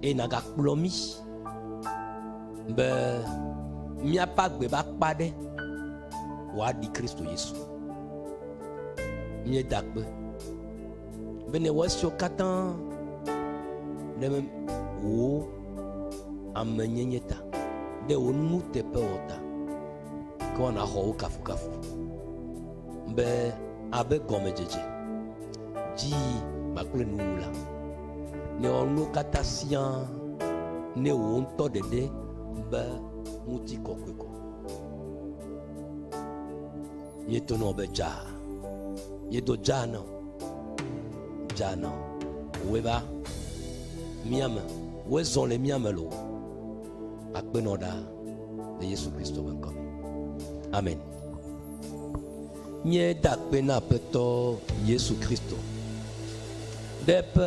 Eye nàgakplɔ mí be míaƒe agbe ƒe akpa aɖe wòaɖi Kristo Yesu. Míeda akpe be nèwɔ esiawo katã ɖe wò amenyenye ta, ɖe wò nuteƒewɔ ta, ke woana xɔ wò kafukafu be abe gɔmedzedze, dziyi kpakple nuwuwu la, nèwɔ nuwo katã siaa ne wò ŋutɔ ɖeɖe be ŋutikɔkɔe ko. Míeto na wò be dzaa. Míedo dzaa na wò. Dzaa na wò. Wòe va mía me. Wòe zɔ le mía me loo. Akpe nɔ ɖaa le Yesu Kristo ƒe ŋkɔ me. Amen. Míeda akpe na Aƒetɔ Yesu Kristo ɖe eƒe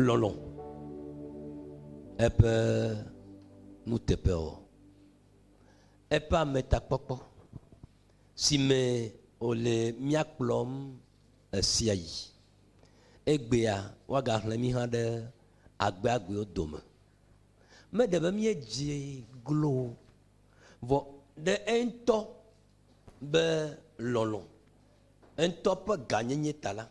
lɔlɔ̃, eƒe nuteƒewɔwɔ, eƒe ametakpɔkpɔ si me wòle mía kplɔm ɣesiaɣi. Egbea woagaxlẽ mí hã ɖe agbeagbewo dome. Meɖe be míedze glo o, vɔ ɖe eŋutɔ be lɔlɔ̃, eŋutɔ ƒe gãnyenye ta la,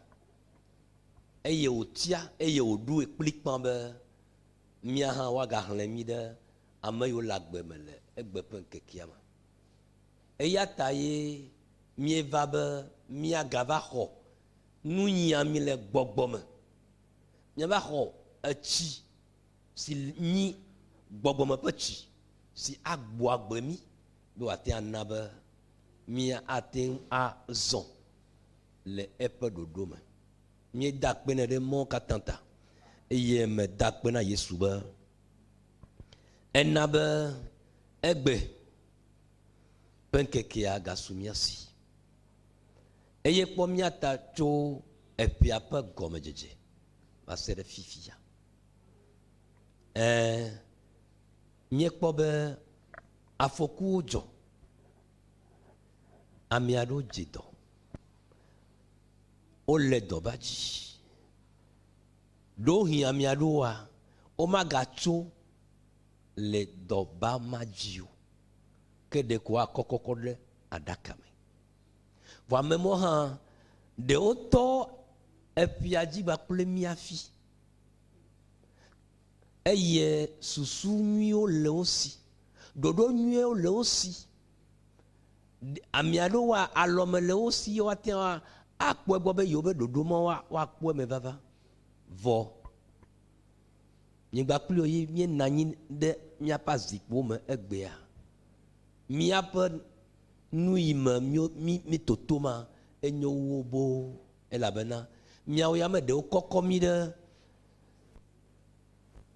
eye wòtia eye wòɖoe kplikpã be mía hã woagaxlẽ mí ɖe ame yiwo le agbe me le egbe ƒe ŋkekea me. Eya ta ye míeva be míagava xɔ nunyiame le gbɔgbɔ me. Míava xɔ etsi si nyi gbɔgbɔme ƒe tsi si agbɔ agbe mí be wòate ŋu ana be míate ŋu azɔ le eƒe ɖoɖo me. Míeda akpe nɛ ɖe mɔwo katã ta eye meda akpe na Yesu be ena be egbe ƒe ŋkekea gasu mía si. Eye kpɔ mía ta tso eƒea ƒe gɔmedzedze va se ɖe fifia. Ɛ̃, míekpɔ be afɔkuwo dzɔ, ame aɖewo dze dɔ, wole dɔ va dzi. Ɖewohĩ ame aɖewoa, womagatso le dɔba ma dzi o, ke ɖeko woakɔ kɔkɔ ɖe aɖaka me. Vɔ ame mawo hã, ɖe wotɔ eƒea dzi va kple mía fi. Eye susu nyuiwo le wo si, ɖoɖo nyuiwo le wo si. Ame aɖewoa, alɔme le wo si woate ŋu akpɔ egbɔ be yewoƒe ɖoɖo ma woakpɔ eme vava. Vɔ nyigba kpli wo ye míenɔ anyi ɖe míaƒe azikpuiwo me egbea. Míaƒe nu yi me mí mí toto ma enyo wu wo boo elabena míawo ya me ɖewo kɔkɔ mí ɖe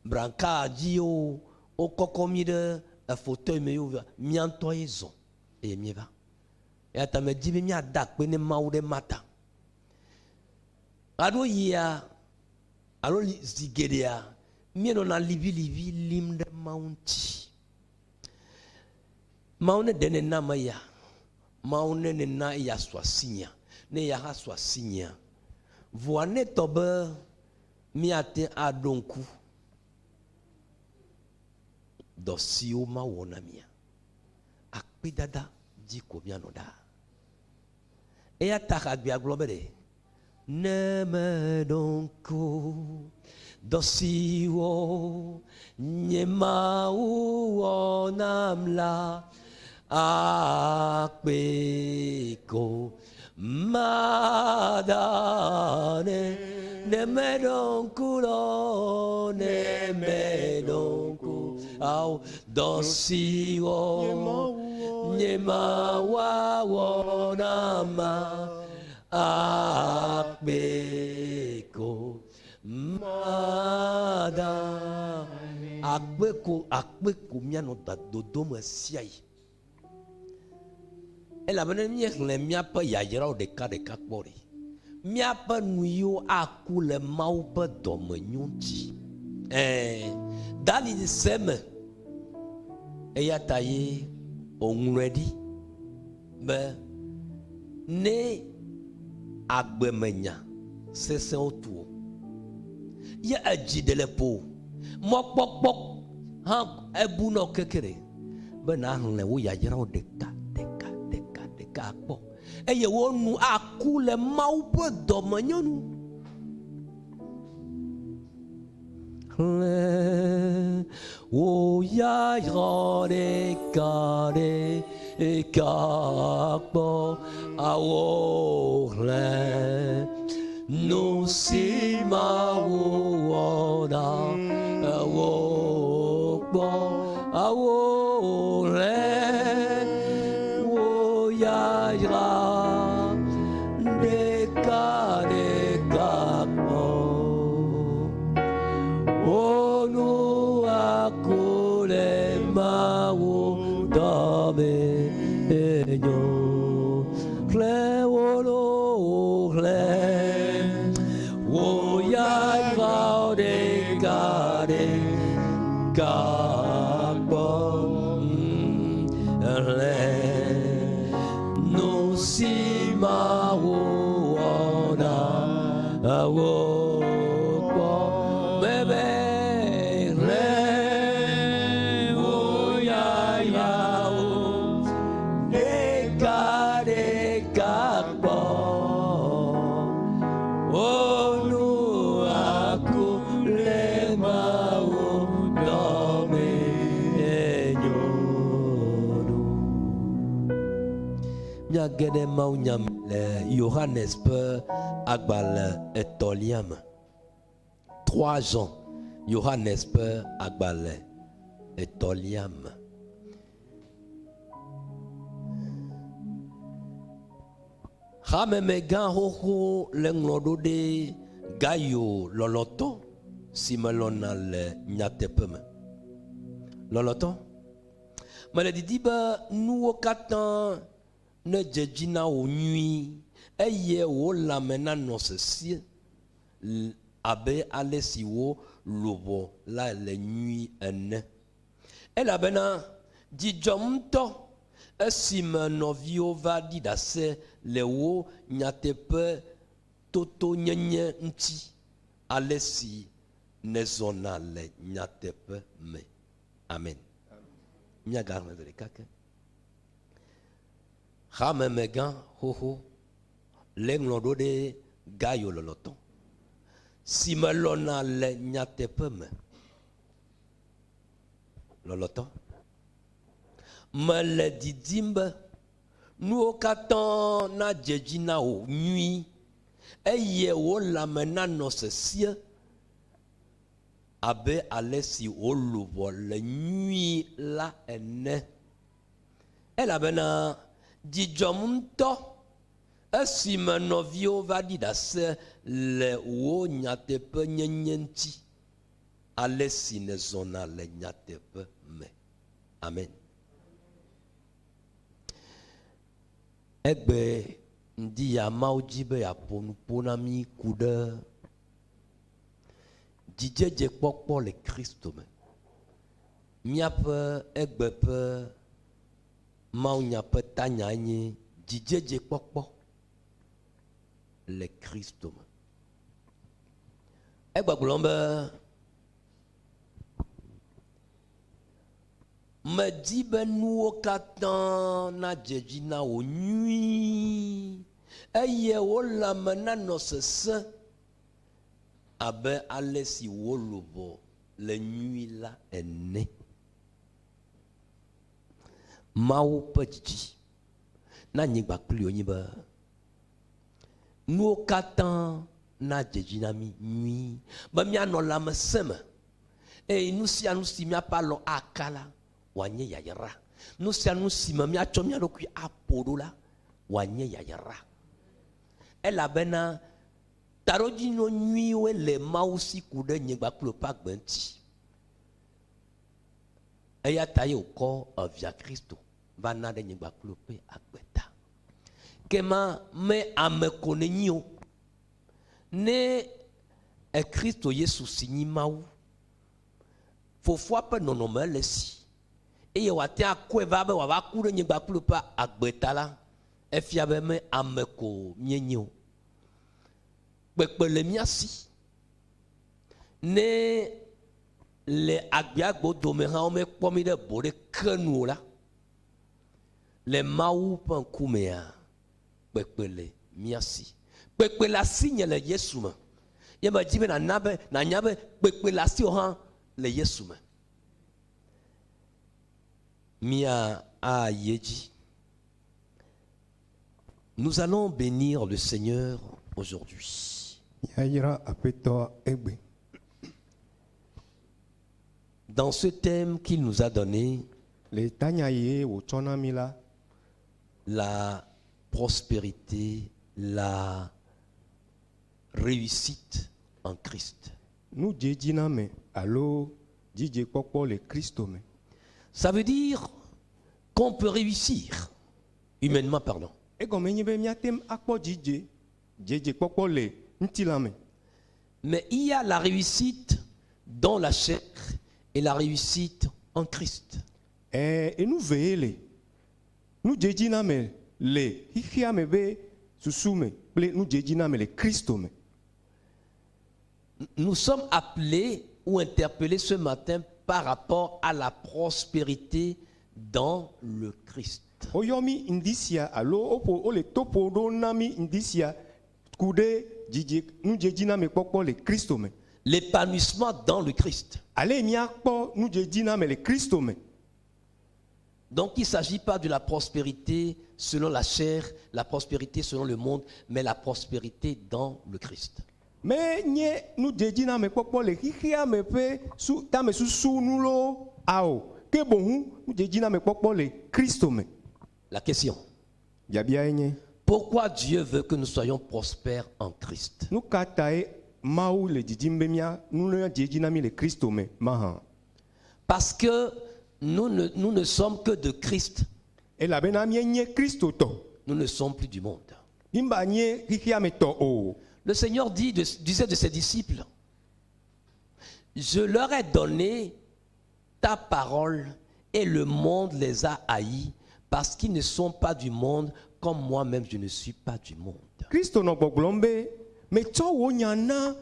branka dzi wo wokɔkɔ mí ɖe efauteuil me yewo mía ŋutɔ ye zɔ eye míeva. Eya ta medi be míada akpe ne Mawu ɖe ma ta. Ɣeaɖewoɣia alo zi geɖea míenɔna liʋiliʋi lim ɖe Mawu ŋuti. Mawu ne ɖe nèna ame ya, Mawu ne nèna eya su asinyea, ne eya hã su asinyea. Vɔa ne tɔ be míate aɖo ŋku dɔ siwo Mawu wɔ na mía, akpedada dzi ko míanɔ ɖaa. Eya ta hagbea gblɔ be ɖe, Ne meɖo ŋku dɔ siwo nye Mawu wɔ nam la, akpe ko mada nɛ. Ne meɖo ŋku lɔ, ne meɖo ŋku ao dɔ siwo nye Mawu wɔ nama, akpe ko mada. Akpe ko, akpe ko míanɔ dodom ɣesiaɣi. Elabena ne míexlẽ míaƒe yayrawo ɖekaɖeka kpɔ ɖe, míaƒe nuyiwo aku le Mawu ƒe dɔmenyo ŋuti. Ɛ̃, David se eme, eya ta ye wòŋlɔe ɖi be ne agbemenya sesẽwo tu wò, ye edzi ɖe le ƒo wò. Mɔkpɔkpɔ hã ebu nɔ kekere be nàxlẽ wò yayrawo ɖeka ɖeka ɖeka ɖeka akpɔ eye wò nu aku le Mawu ƒe dɔmenyonu. Xlẽ wò yayra ɖeka ɖeka kpɔ awɔ xlẽ nu si Mawu wɔna ewɔ kpɔ awɔ xlẽ wò yayra ɖeka ɖeka kpɔ. Wò nu aku le Mawu dɔme nyo. Xlẽ wò lo xlẽ wò yayra ɖeka ɖeka kpɔ. Xlẽ nu si Mawu wɔna wò kpɔ. Bebe xlẽ wò yayrawo ɖeka ɖeka kpɔ. Wò nu aku le Mawu dɔme nyo nu. Míage ɖe mawunya me le Yohanes ƒe agbalẽ etɔ̃lia me. 3 Jean, Yohanes ƒe agbalẽ etɔ̃lia me. Hamemegã xoxo le ŋlɔ ɖo ɖe Gayo lɔlɔ̃tɔ si melɔ̃na le nyateƒe me. Lɔlɔ̃tɔ, mele didi be nuwo katã nedze dzi na wò nyuie eye wò lãme nanɔ sesĩe abe ale si wò luʋɔ la le nyuie ene. Elabena dzi dzɔm ŋutɔ esime nɔviwo va ɖi ɖase le wò nyateƒetotonyenye ŋuti, ale si nèzɔna le nyateƒe me. Amen. Míagaxlẽ zi ɖeka ke. Hamemegã xoxo le ŋlɔ ɖo ɖe Gayo lɔlɔ̃tɔ, si melɔ̃na le nyateƒe me. Lɔlɔ̃tɔ, mele didim be nuwo katã nadze edzi na wò nyuie eye wò lãme nanɔ sesĩe abe ale si wò luʋɔ le nyuie la ene. Elabena dzi dzɔm ŋutɔ esime nɔviwo va ɖi ɖase le wò nyateƒenyenye ŋuti, ale si nèzɔna le nyateƒe me. Amen. Egbe ŋdi ya Mawu dzi be yeaƒo nuƒo na mí ku ɖe dzidzedzekpɔkpɔ le Kristo me. Míaƒe egbe ƒe mawunya ƒe tanyae nye dzidzedzekpɔkpɔ le Kristo me. Egbɔgblɔm be, Medi be nuwo katã nadze edzi na wò nyuie eye wò lãme nanɔ sesẽ abe ale si wò luʋɔ le nyui la ene. Mawu ƒe didi na anyigba kpli wònye be nuwo katã nadze edzi na mí nyuie, be míanɔ lãmesẽ me eye nu sia nu si míaƒe alɔ aka la, wòanye yayra. Nu sia nu si me míatsɔ mía ɖokui aƒo ɖo la, wòanye yayra. Elabena Taɖodzinu nyuiwoe le Mawu si ku ɖe nye kpakple wò ƒe agbe ŋuti. Eya ta ye wòkɔ Evia Kristo va na ɖe nye kpakple wò ƒe agbe ta. Ke ma me ame ko nènyi o. Ne e Kristo Yesu si nyi Mawu, Fofoa ƒe nɔnɔme le esi eye wòate akɔe va be wòava ku ɖe nye kpakple wò ƒe agbe ta la, efia be me ame ko míenye o. Kpekpe le mía si. Ne Le agbeagbo dome hã womekpɔ mi ɖe bo ɖeke nu o la, le Mawu ƒe ŋkumea, kpekpe le mía si. Kpekpe le asinye le Yesu me. Ye medzi be nàna be nànya be kpekpe le asiwò hã le Yesu me. Mía ayi edzi. Nous allons bénir le Seigneur aujourd'hui. Míayra Aƒetɔ egbe. Dans ce thème qu'il nous a donné, Le tanya ye wòtsɔ na mí la, la prospérité, la réussite en Christ. Nudzedziname alo dzidzekpɔkpɔ le Kristo me. Ça veut dire qu'on peut réussir, humainement parlant. Egɔme nye be míate ŋu akpɔ dzidze dzedzekpɔkpɔ le ŋutilã me. Mais il y a la réussite dans la chair et la réussite en Christ. Ɛɛ enu ve ye le nudzedziname le xixea me be susu me kple nudzedziname le Kristo me. Nous sommes appelés ou interpellés ce matin par rapport à la prospérité dans le Christ. Woyɔ mí ŋdi sia alo woƒo wole to ƒo ɖo na mí ŋdi sia ku ɖe dzidze nudzedziname kpɔkpɔ le Kristo me. L'épanouissement dans le Christ. Ale míakpɔ nudzedziname le Kristo me. Donc il ne s'agit pas de la prospérité selon la chair, la prospérité selon le monde, mais la prospérité dans le Christ. Menye nudzedziname kpɔkpɔ le xixea me ƒe su tamesusu nu loo ao ke boŋ nudzedziname kpɔkpɔ le Kristo me. La question, Biabia ye nye pourquoi Dieu veut que nous soyons prospères en Christ? Nu ka tae Mawu le didim be mía nu nadze edzi na mí le Kristo me mahã? Parce que nous ne sommes que de Christ, Elabena míenye Kristo tɔ. Nous ne sommes plus du monde. Mímba nye xixea me tɔ o. Le Seigneur disait de ses disciples: «Je leur ai donné ta parole et le monde les a haïs parce qu'ils ne sont pas du monde comme moi-même je ne suis pas du monde.» Kristo nɔ gbɔgblɔm be metsɔ wò nya na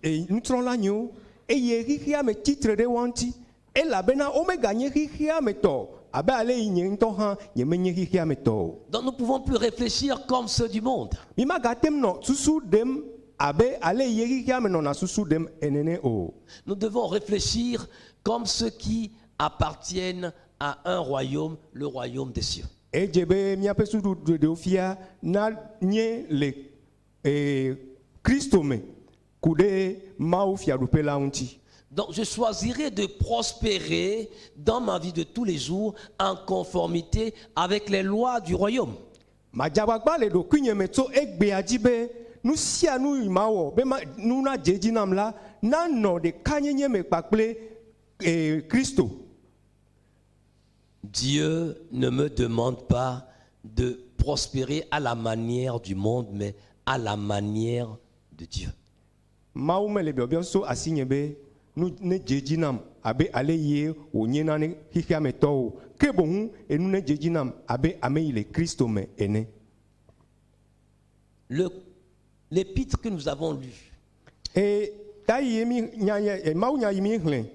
e, nusrɔ̃la nyewo eye xixea me tsitre ɖe woa ŋuti elabena womeganye xixea me tɔ abe ale yi nye ŋutɔ hã nyemenye xixea me tɔ o. Donc nous ne pouvons plus réfléchir comme ceux du monde. Mi magate ŋu nɔ susu ɖem abe ale yi xixea me nɔna susu ɖem enene o. Nous devons réfléchir comme ceux qui appartiennent à un royaume, le royaume des cieux. Edze be míaƒe susuɖeɖewo fia na nye le e, Kristo me ku ɖe Mawu fiaɖuƒe la ŋuti. Donc je choisirai de prospérer dans ma vie de tous les jours en conformité avec les lois du royaume. Madze agbagba le ɖokuinye me tso egbea dzi be nu sia nu yi mawɔ be ma, nu nadze edzi nam la nanɔ ɖekanyenye me kpakple e, Kristo. Dieu ne me demande pas de prospérer à la manière du monde, mais à la manière de Dieu. Mawu mele biɔbiɔ so asinye be nu ne dze edzi nam abe ale ye wònye na ne xixea me tɔwo ke boŋ enu ne dze edzi nam abe ame yi le Kristo me ene. L'épître que nous avons lue, E ta yi mi nya ye e, Mawu nya yi mi xlẽ,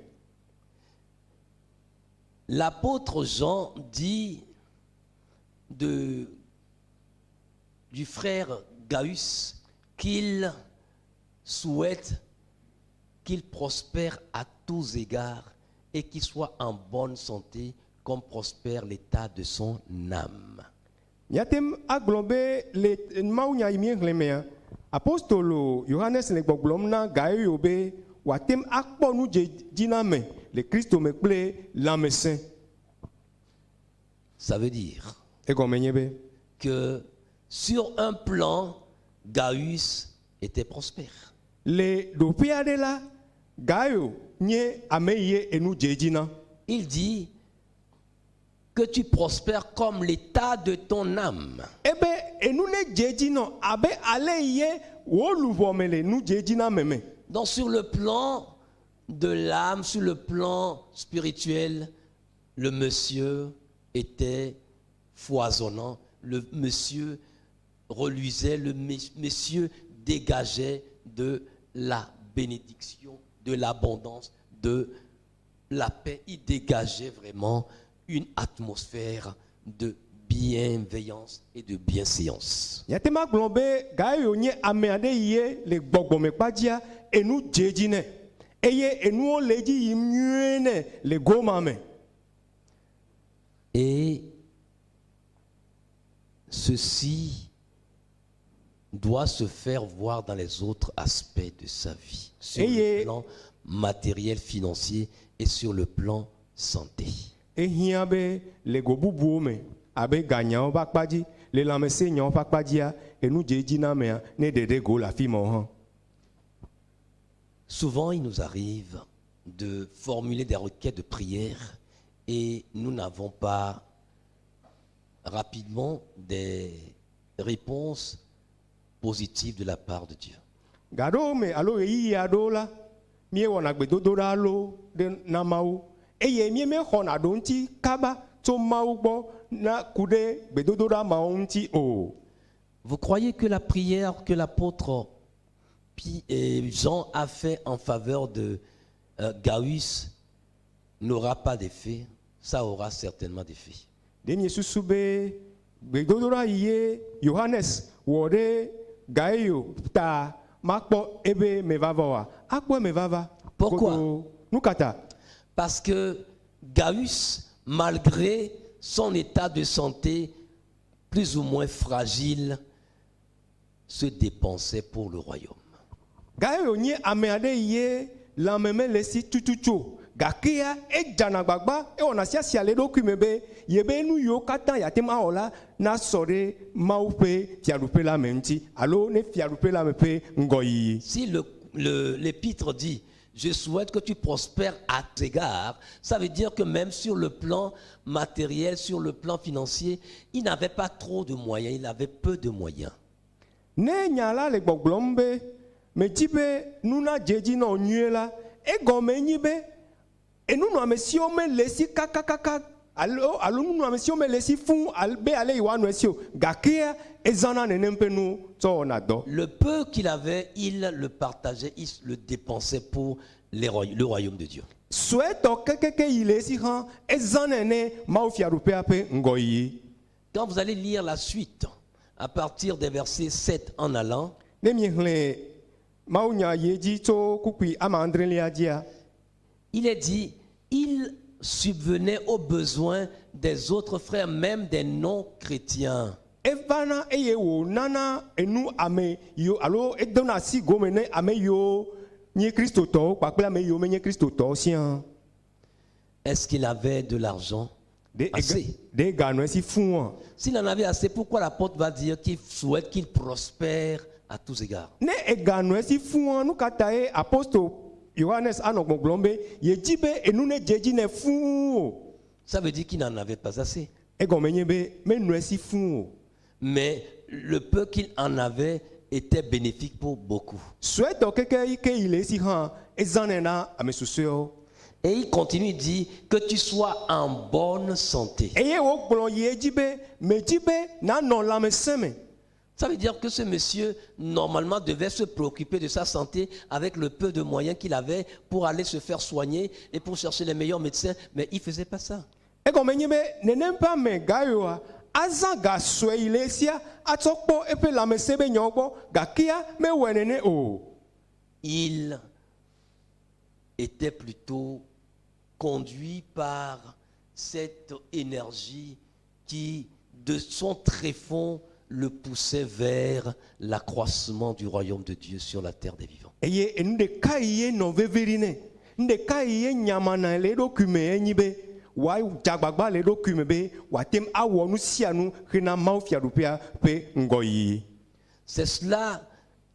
l'apôtre Jean dit du frère Gaius qu'il souhaite qu'il prospère à tous égards et qu'il soit en bonne santé comme prospère l'état de son âme. Míate ŋu agblɔ be le Mawu nya yi mi xlẽ mea apostolo Yohanes le gbɔgblɔm na Gaio be wòate ŋu akpɔ nudzedziname le Kristo me kple lãmesẽ. Ça veut dire Egɔme nye be que sur un plan, Gaius était prospère. Le ɖoƒe aɖe la Gaio nye ame yi ye enu dze edzi na. Il dit que tu prospères comme l'état de ton âme. Ebe enu ne dze edzi nɔ abe ale yi ye wò luʋɔ me le nu dze edzi na me me. Donc sur le plan de l'âme, sur le plan spirituel, le monsieur était foisonnant, le monsieur reluisait, le monsieur dégageait de la bénédiction, de l'abondance, de la paix, il dégageait vraiment une atmosphère de bienveillance et de bienséance. Míate ŋu agblɔ be Gayo nye ame aɖe yi le gbɔgbɔmekpa dzia enu dze dzi nɛ eye enuwo le edzi yim nyuie nɛ le goma me. Et ceci doit se faire voir dans les autres aspects de sa vie, sur le plan matériel, financier et sur le plan santé. Ehiã be le go bubuwo me abe ganyawo ƒe akpa dzi le lãmesẽnyawo ƒe akpa dzia enu dze edzi na amea ne ɖeɖe go le afi ma wo hã. Souvent, il nous arrive de formuler des requêtes de prière et nous n'avons pas rapidement des réponses positives de la part de Dieu. Gaɖewo me alo ɣeyiɣi aɖewo la míewɔna gbedodoɖa alo ɖe na Mawu eye míemexɔna ɖo ŋuti kaba tso Mawu gbɔ na ku ɖe gbedodoɖa mawo ŋuti o. Vous croyez que la prière que l'apôtre et Jean a fait en faveur de Gaius n'aura pas d'effet? Ça aura certainement d'effet. Ɖe miesusu be gbedodoɖa yi ye Yohanes wɔ ɖe Gayo ta makpɔ ebe mevava oa? Akpɔ emevava. Pourquoi? Godoo. Nu ka ta? Parce que Gaius, malgré son état de santé plus ou moins fragile, se dépensait pour le royaume. Gayo nye ame aɖe yi ye lãme mele si tututu o gakea edzana gbagba ewɔna siasia le eɖokui me be yebe nu yiwo katã yeate ŋu awɔ la nasɔ ɖe Mawu ƒe fiaɖuƒe la me ŋuti alo ne fiaɖuƒe la me ƒe ŋgɔyiyi. Si l'épître dit: «Je souhaite que tu prospères à tous égards», ça veut dire que même sur le plan matériel, sur le plan financier, il n'avait pas trop de moyens, il avait peu de moyens. Ne nya la le gbɔgblɔm be medzi be nu nadze edzi na wò nyuie la egɔme nyi be enunɔamesiwo mele si kakakaka alo alo nunɔamesiwo mele si fũu be ale yi woanɔ esi o gakea ezãna nenem ƒe nuwo tsɔ wɔna dɔ. Le peu qu'il avait, il le partageait, il le dépensait pour le royaume de Dieu. Suetɔ kekeke yi le esi hã ezãnɛ ne Mawu fiaɖuƒea ƒe ŋgɔyiyi. Quand vous allez lire la suite, à partir des versets 7 en allant, Ne miexlẽ mawunya yi edzi tso kpukpui ame adrelia dzia, il est dit: il subvenait aux besoins des autres frères, même des non-chrétiens. Evana eye wònana enu ame yiwo alo edona asi gome ne ame yiwo nye kristotɔwo kpakple ame yiwo menye kristotɔwo siaa. Est-ce qu'il avait de l'argent Ɖe assez? Ɖe ganɔ esi fũua? S'il en avait assez, pourquoi l'apôtre va dire qu'il souhaite qu'il prospère à tous égards? Ne eganɔ esi fũua nu ka ta ye apostol Yohanes anɔ gbɔgblɔm be yedzi be enu ne dze edzi nɛ fũu o? Ça veut dire qu'il n'en avait pas assez. Egɔme nye be menɔ esi fũu o. Mais le peu qu'il en avait était bénéfique pour beaucoup. Suetɔ keke yi ke yi le esi hã ezãnɛ na ame susɔewo. Et il continue, il dit que tu sois en bonne santé. Eye wogblɔ yi edzi be medzi be nanɔ lãmesẽ me. Ça veut dire que ce monsieur, normalement, devait se préoccuper de sa santé avec le peu de moyens qu'il avait pour aller se faire soigner et pour chercher les meilleurs médecins, mais il ne faisait pas ça. Egɔme nye be nenem ƒe ame Gayoa azã ga sue yi le esia atsɔ kpɔ eƒe lãmesẽ be nyawo gbɔ gakea mewɔe nene o. Il était plutôt conduit par cette énergie qui, de son tréfonds, le poussait vers l'accroissement du royaume de Dieu sur la terre des vivants. Eye enu ɖeka yi ye nɔ veve ɖi nɛ nu ɖeka yi ye nyamana le eɖokui me enyi be wòadze agbagba le eɖokui me be wòate ŋu awɔ nu sia nu hena Mawu fiaɖuƒea ƒe ŋgɔyiyi. C'est cela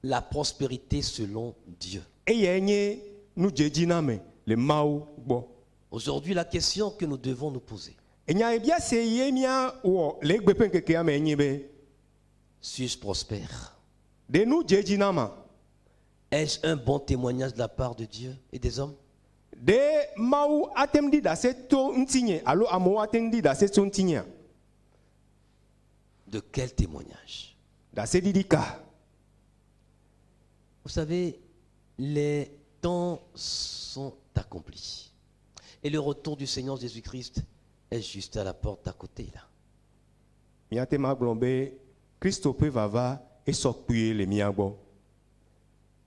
la prospérité selon Dieu. Eyae nye nudzedziname le Mawu gbɔ. Aujourd'hui, la question que nous devons nous poser, Enya biase ye míawɔ le egbe ƒe ŋkekea me enyi be suis-je prospère? Ɖe nu dze edzi nam a? Ai-je un bon témoignage de la part de Dieu et des hommes? Ɖe Mawu ate ŋu ɖi ɖase to ŋutinye alo amewo ate ŋu ɖi ɖase tso ŋutinyea? De quel témoignage? Ɖaseɖiɖi ka? Vous savez, les temps sont accomplis. Et le retour du Seigneur Jésus-Christ est juste à la porte à côté, là. Míate ŋu agblɔ be Kristo ƒe vava esɔ kpuie le mía gbɔ.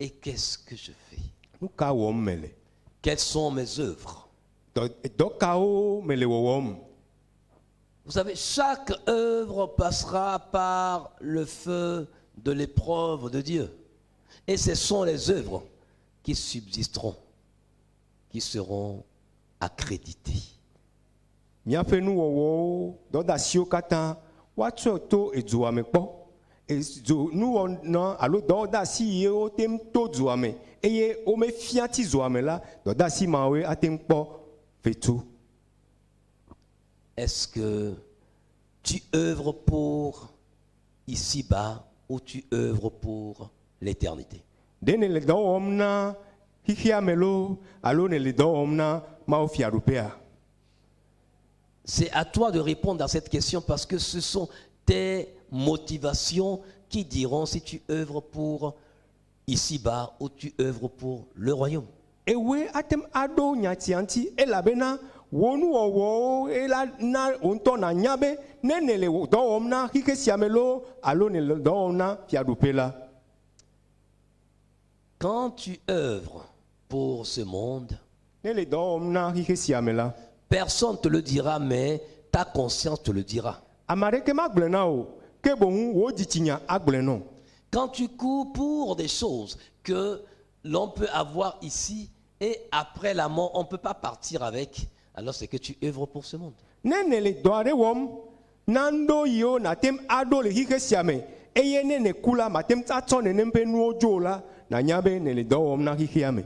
Et qu'est-ce que je fais? Nu ka wɔm mele? Quelles sont mes œuvres? Dɔ dɔ kawo mele wɔwɔm? Vous savez, chaque œuvre passera par le feu de l'épreuve de Dieu. Et ce sont les œuvres qui subsisteront, qui seront accréditées. Míaƒe nuwɔwɔwo dɔdeasiwo katã woatsɔe to edzoa me kpɔ. Edzo nuwɔna alo dɔdeasi yiwo te ŋu to dzoa me eye womefia tsi dzoa me la, dɔdeasi mawoe ate ŋu kpɔ fetu. Est-ce que tu œuvres pour ici-bas ou tu œuvres pour l'éternité? Ɖe ne le dɔ wɔm na xixia me loo alo ne le dɔ wɔm na Mawu fiaɖuƒea? C'est à toi de répondre à cette question parce que ce sont tes motivations qui diront si tu œuvres pour ici-bas ou tu œuvres pour le royaume. Ewoe ate ŋu aɖo nyatia ŋuti elabena wò nuwɔwɔwo ela na wò ŋutɔ nànya be ne nele dɔ wɔm na xixe sia me loo alo nele dɔ wɔm na fiaɖuƒe la. Quand tu œuvres pour ce monde, Ne le dɔ wɔm na xixe sia me la, personne ne te le dira, mais ta conscience te le dira. Ame aɖeke magblɔe na o, ke boŋ wò dzitsinya agblɔe nɔ. Quand tu cours pour des choses que l'on peut avoir ici et après la mort, on ne peut pas partir avec, alors c'est que tu œuvres pour ce monde. Ne nele dɔ aɖe wɔm na ŋɖo yiwo nàte ŋu aɖo le xixe sia me eye ne nèku la mate ŋu atsɔ nenem ƒe nuwo dzo o la, nànya be nele dɔ wɔm na xixea me.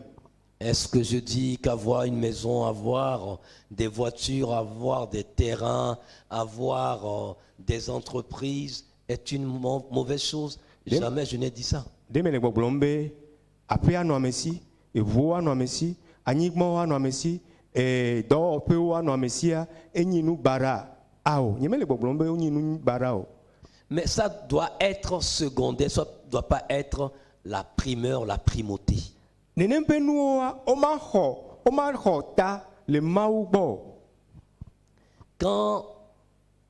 Est-ce que je dis qu'avoir une maison, avoir des voitures, avoir des terrains, avoir des entreprises est une mauvaise chose? Jamais je n'ai dit ça. Ɖe mele gbɔgblɔm be aƒe anɔ ame si, eʋuwo anɔ ame si, anyigbawo anɔ ame si, ee, dɔwɔƒewo anɔ ame sia, enyi nu baɖa? Ao, nye mele gbɔgblɔm be wonyi nu baɖa o. Mais ça doit être secondaire, ça ne doit pas être la primeur, la primauté. Nenem ƒe nuwoa, womaxɔ ta le Mawu gbɔ o. Quand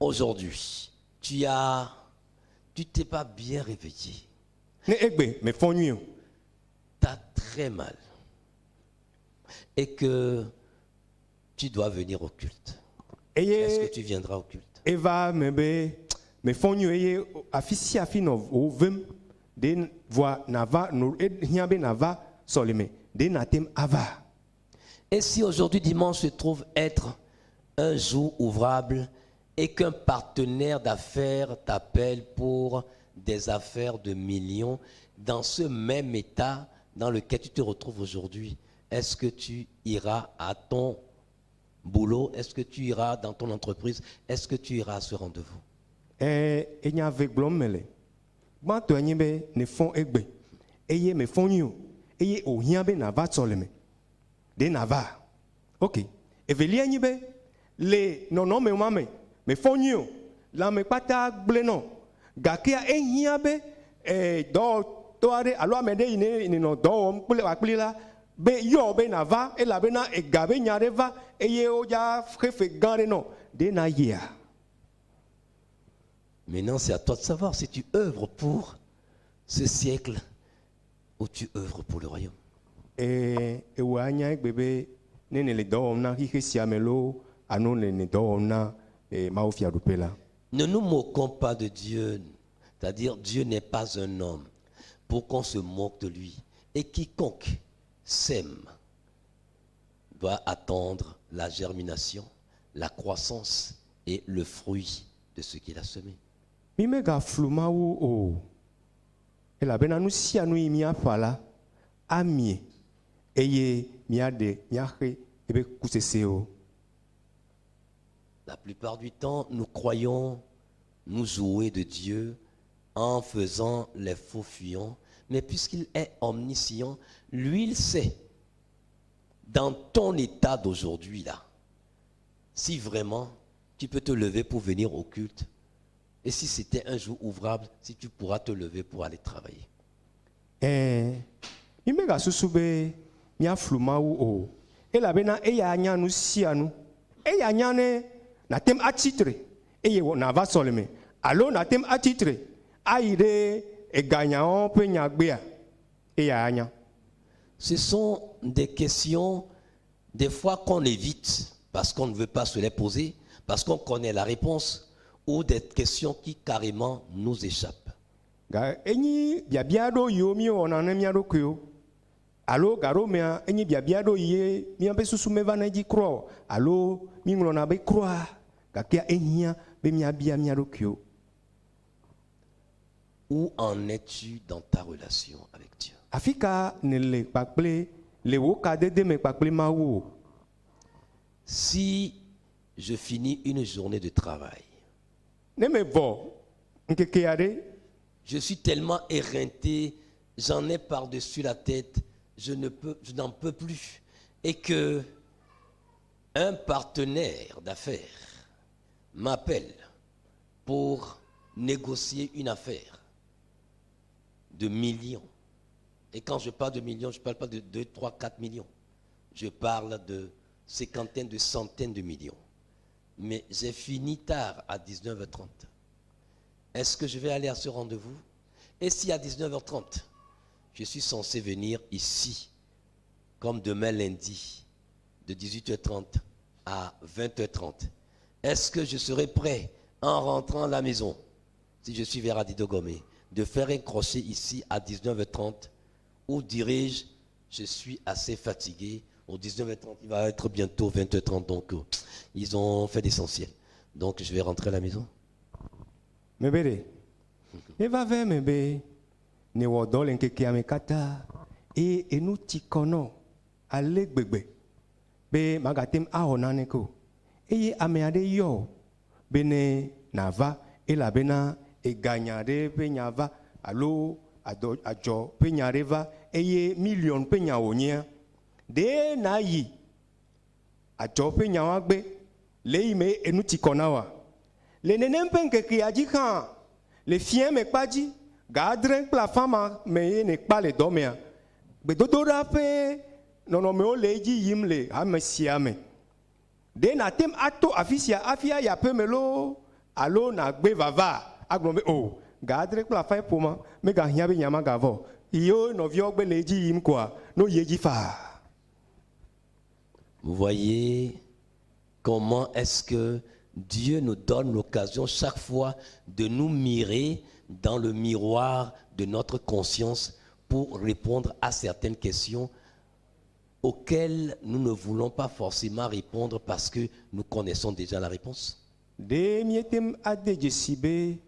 aujourd'hui tu t'es pas bien réveillé, Ne egbe mefɔ nyuie o, tu as très mal et que tu dois venir au culte, est-ce que eye tu viendras au culte? Eva me be mefɔ nyuie eye afi sia afi nɔ wò vem ɖe voa nava no ehiã be nava sɔleme ɖe nate ŋu ava? Et si aujourd'hui dimanche se trouve être un jour ouvrable et qu'un partenaire d'affaires t'appelle pour des affaires de millions, dans ce même état dans lequel tu te retrouves aujourd'hui, est-ce que tu iras à ton boulot? Est-ce que tu iras dans ton entreprise? Est-ce que tu iras à ce rendez-vous? Ɛɛ enya ve gblɔm mele. Gbãtɔe nye be nefɔ egbe eye mefɔ nyuie o eye wòhiã be nava sɔleme ɖe nava? Ok. Evelia nye be le nɔnɔme ma me mefɔ nyuie o lãme kpata gblẽ nɔ gakea ehiã be ee, dɔwɔtɔ aɖe alo ame ɖe yi ne nenɔ dɔ wɔm kple kpakpli la be yɔ be nava elabena ega be nya ɖe va eye wodza xe fe gã ɖe nɔ ɖe na yia? Maintenant, c'est à toi de savoir si tu œuvres pour ce siècle ou tu œuvres pour le royaume. Ee, ewɔ anya egbe be ne nele dɔ wɔm na xixe sia me loo alo ne le dɔ wɔm na ee, Mawu fiaɖuƒe la. Ne nous moquons pas de Dieu. C'est-à-dire, Dieu n'est pas un homme pour qu'on se moque de lui. Et quiconque sème doit attendre la germination, la croissance et le fruit de ce qu'il a semé. Mi megaflu Mawu o elabena nu sia nu yi míaƒã la amie eye míaɖe míaxe ebe kusesewo. La plupart du temps, nous croyons nous jouer de Dieu en faisant les faux fuyants, mais puisqu'il est omniscient, lui, il sait, dans ton état d'aujourd'hui, là, si vraiment tu peux te lever pour venir au culte, et si c'était un jour ouvrable, si tu pourras te lever pour aller travailler. Ɛɛ, mi megasusu be míaflu Mawu o. Elabena eya nya nu sia nu. Eya nya ne nàte ŋu atsi tre eye nàva sɔleme alo nàte ŋu atsi tre ayi ɖe eganyawo ƒe nyagbea, eya anya. Ce sont des questions, des fois qu'on évite parce qu'on ne veut pas se les poser, parce qu'on connaît la réponse, ou des questions qui carrément nous échappent. Ga enyi biabia ɖewo yiwo míewɔna ne mía ɖokuiwo alo gaɖomea enyi biabia ɖewo yi míaƒe susu mevana edzi kura o alo míŋlɔna be kura gakea ehiã be míabia mía ɖokuiwo. Où en es-tu dans ta relation avec Dieu? Afi ka nèle kpakple le wò kadede me kpakple Mawu o? Si je finis une journée de travail, Ne mevɔ ŋkeke aɖe, je suis tellement éreinté, j'en ai par-dessus la tête, je n'en peux plus, et que un partenaire d'affaires m'appelle pour négocier une affaire de millions. Et quand je parle de millions, je ne parle pas de 2, 3, 4 millions. Je parle de cinquantaines, de centaines de millions. Mais j'ai fini tard à 19h30. Est-ce que je vais aller à ce rendez-vous? Et si à 19h30, je suis censé venir ici, comme demain lundi, de 18h30 à 20h30, est-ce que je serai prêt en rentrant à la maison, si je suis vers Adidogomé, de faire un crochet ici à 19h30 ou dirais-je, je suis assez fatigué? Au 19h30, il va être bientôt 20h30, donc ils ont fait l'essentiel. Donc je vais rentrer à la maison. Mebe ɖe neva ve eme be nèwɔ dɔ le ŋkekea me katã eye enu ti kɔ nɔ ale gbegbe be magate ŋu awɔ naneke o eye ame aɖe yɔ wò be ne nàva elabena eganya ɖe ƒe nya va alo adɔ adzɔ ƒe nya ɖe va eye miliɔn ƒe nya wònyea ɖe nayi adzɔ ƒe nyawoa gbe le yi me enu ti kɔ na woa le nenem ƒe ŋkekea dzi hã le fiẽ me kpa dzi ga adre kple afã ma me ye ne kpa le dɔ mea gbedodoɖa ƒe nɔnɔmewo le edzi yim le hame sia me ɖe nàte ŋu ato afi sia hafi ayi aƒeme loo alo nàgbe vava agblɔ be o ga adre kple afã ƒo ma megahiã be nya magavɔ o yiwo nɔviawo gbe le edzi yim koa no yi edzi faa. Vous voyez comment est-ce que Dieu nous donne l'occasion chaque fois de nous mirer dans le miroir de notre conscience pour répondre à certaines questions auxquelles nous ne voulons pas forcément répondre parce que nous connaissons déjà la réponse. Ɖe míete ŋu ade dzesi be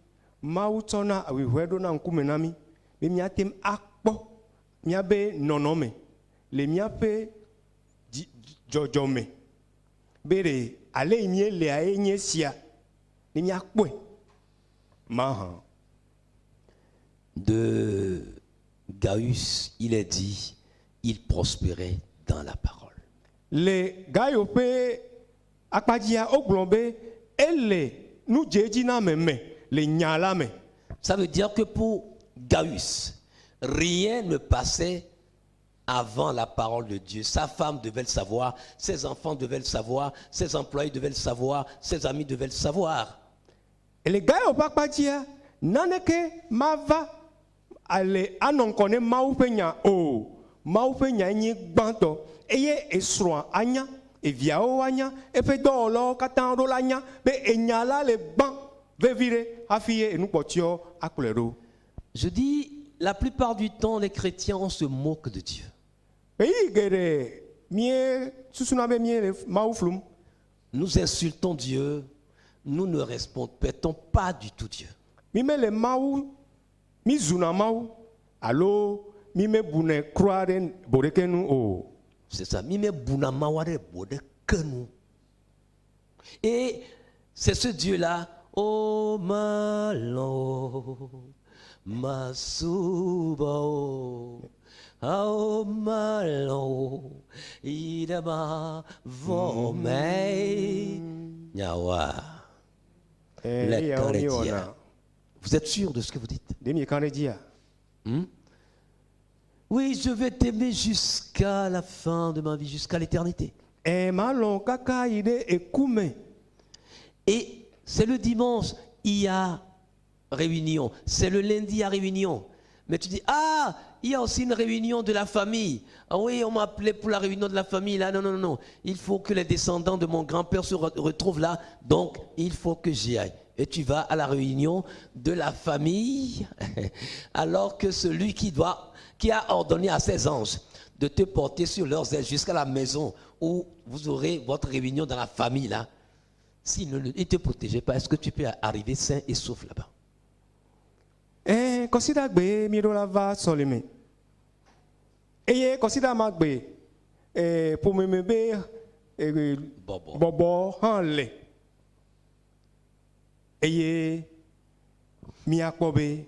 Mawu tsɔna ahuhɔ̃e ɖona ŋkume na mí be míate ŋu akpɔ míabe nɔnɔme le míaƒe dzi dzɔdzɔme be ɖe ale yi míelea ye nye sia ne míakpɔe mahã. De Gaius, il est dit, il prospérait dans la parole. Le Gayo ƒe akpadzia wogblɔ be ele nu dze edzi na ame me le nya la me. Ça veut dire que pour Gaius, rien ne passait avant la parole de Dieu. Sa femme devait le savoir, ses enfants devaient le savoir, ses employés devaient le savoir, ses amis devaient le savoir. Le Gayo ƒe akpadzia naneke mava ale anɔ ŋkɔ ne Mawu ƒe nya o. Mawu ƒe nya nye gbãtɔ eye esrɔ̃a anya, eviawo anya, eƒe dɔwɔlawo katã ɖo la nya be enya la le gbã vevi ɖe hafi ye enukpɔtɔewo akplɔe ɖo. Je dis, la plupart du temps, les chrétiens, on se moque de Dieu. Ɣeyiɣi geɖe mie susuna be mie le Mawu flum. Nous insultons Dieu, nous ne respectons pas du tout Dieu. Mi mele Mawu, mi zuna Mawu alo mi mebunɛ kura ɖe bo ɖeke nu o. C'est ça. Mi mebuna Mawu ɖe bo ɖeke nu. Et c'est ce Dieu-là. Oh malo, masubo, oh malo, idama vome. Nyawa. Eh, Le eyawo mi chrétien. wɔna. Vous êtes sûr de ce que vous dites? Ɖe mi ka ɖe dzia? Oui, je vais t'aimer jusqu'à la fin de ma vie, jusqu'à l'éternité. Ɛ malɔ̃ kaka yi ɖe eku me. Et c'est le dimanche, il y a réunion. C'est le lundi, il y a réunion. Mais tu dis, ah, il y a aussi une réunion de la famille. Ah oui, on m'a appelé pour la réunion de la famille. Là, non, non, non, non. Il faut que les descendants de mon grand-père se retrouvent là. Donc, il faut que j'y aille. Et tu vas à la réunion de la famille, alors que celui qui a ordonné à ses anges de te porter sur leurs ailes jusqu'à la maison où vous aurez votre réunion dans la famille là, s'il ne te protégeait pas, est-ce que tu peux arriver sain et sauf là-bas? Ɛ kɔsiɖagbe mi ɖo la va sɔlime eye kɔsiɖa ma gbe ɛ ƒome be ɛ Bɔbɔ. Bɔbɔ hã le eye miakpɔ be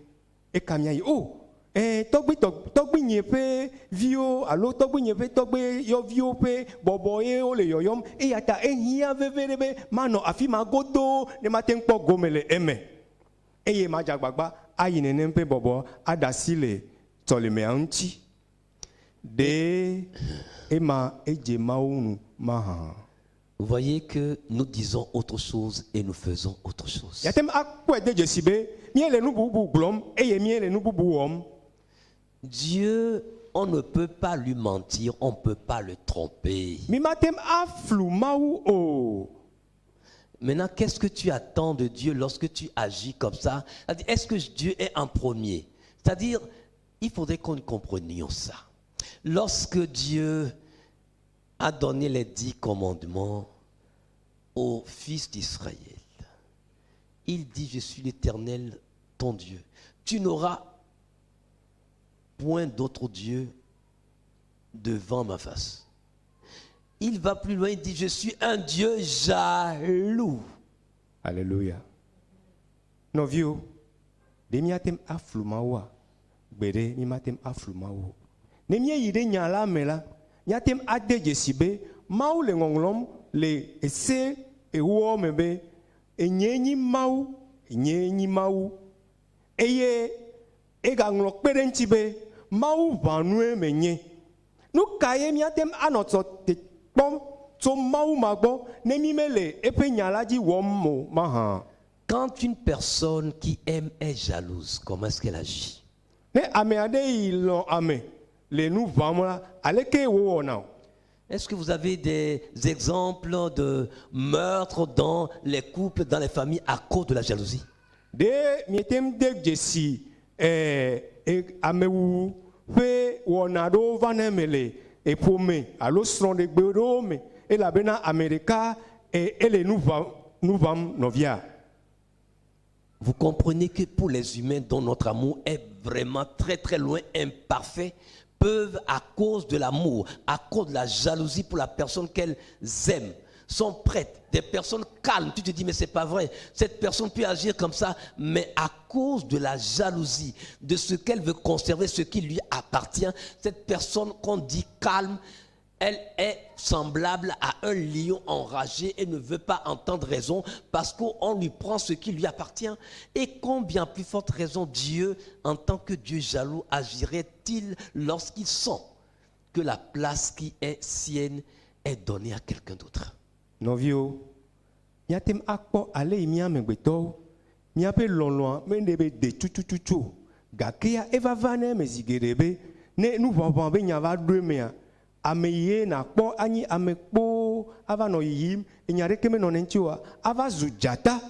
eka mia yi o ɛ tɔgbi tɔgbinye ƒe viwo alo tɔgbinye ƒe tɔgbi yɔviwo ƒe bɔbɔ ye wole yɔyɔm eya ta ehiã veve ɖe be manɔ afi ma godoo ne mate ŋu kpɔ gome le eme eye madze agbagba ayi nenem ƒe bɔbɔ aɖe asi le sɔlemea ŋuti ɖe ema edze Mawu nu mahã. Vous voyez que nous disons autre chose et nous faisons autre chose. Yate ŋu akpɔe de dzesi be míele nu bubu gblɔm eye míele nu bubu wɔm. Dieu, on ne peut pas lui mentir, on ne peut pas le tromper. Mi mate ŋu aflu Mawu o. Maintenant, qu'est-ce que tu attends de Dieu lorsque tu agis comme ça? C'est-à-dire, est-ce que Dieu est en premier? C'est-à-dire, il faudrait qu'on comprenions ça. Lorsque Dieu a donné les 10 commandements aux fils d'Israël, il dit, je suis l'Éternel, ton Dieu. Tu n'auras point d'autre Dieu devant ma face. Il va plus loin, il dit, je suis un Dieu jaloux. Alléluia. Nɔviwo, ɖe míate ŋu aflu Mawua? Gbeɖe mi mate ŋu aflu Mawu o. Ne míeyi ɖe nya la me la, míate ŋu ade dzesi be Mawu le ŋɔŋlɔm le ese ewoa me be enyee nyi Mawu, enyee nyi Mawu. Eye egaŋlɔ kpe ɖe eŋuti be Mawu ʋãnue menye. Nu ka ye míate ŋu anɔ tɔ te kpɔm tso Mawu ma gbɔ ne mi mele eƒe nya la dzi wɔm o mahã? Quand une personne qui aime est jalouse, comment est-ce qu'elle agit? Ne ame aɖe yi lɔ̃ ame le nu ʋãm la, aleke wowɔna o? Est-ce que vous avez des exemples de meurtres dans les couples, dans les familles à cause de la jalousie? Ɖe miete ŋu de dzesi ɛɛ e, amewuwu ƒe wɔna ɖewo va ne me le eƒome alo srɔ̃ɖegbe ɖewo me elabena ame ɖeka e, ele nu ʋam nu ʋam nɔvia? Vous comprenez que pour les humains dont notre amour est vraiment très très loin, imparfait, peuvent à cause de l'amour, à cause de la jalousie pour la personne qu'elles aiment, sont prêtes, des personnes calmes. Tu te dis, mais c'est pas vrai. Cette personne peut agir comme ça, mais à cause de la jalousie, de ce qu'elle veut conserver, ce qui lui appartient, cette personne qu'on dit calme, elle est semblable à un lion enragé et ne veut pas entendre raison parce qu'on lui prend ce qui lui appartient. Et combien plus forte raison Dieu, en tant que Dieu jaloux, agirait-il lorsqu'il sent que la place qui est sienne est donnée à quelqu'un d'autre? Nɔviwo, míate ŋu akpɔ ale yi mía amegbetɔwo míaƒe lɔlɔ̃a mele be de tutututu o gakea eva va ne eme zi geɖe be ne nuʋaʋã be nya va ɖo emea ame yie nakpɔ anyi ame kpoo ava nɔ yiyim enya ɖeke menɔ ne ŋuti oa ava zu dzata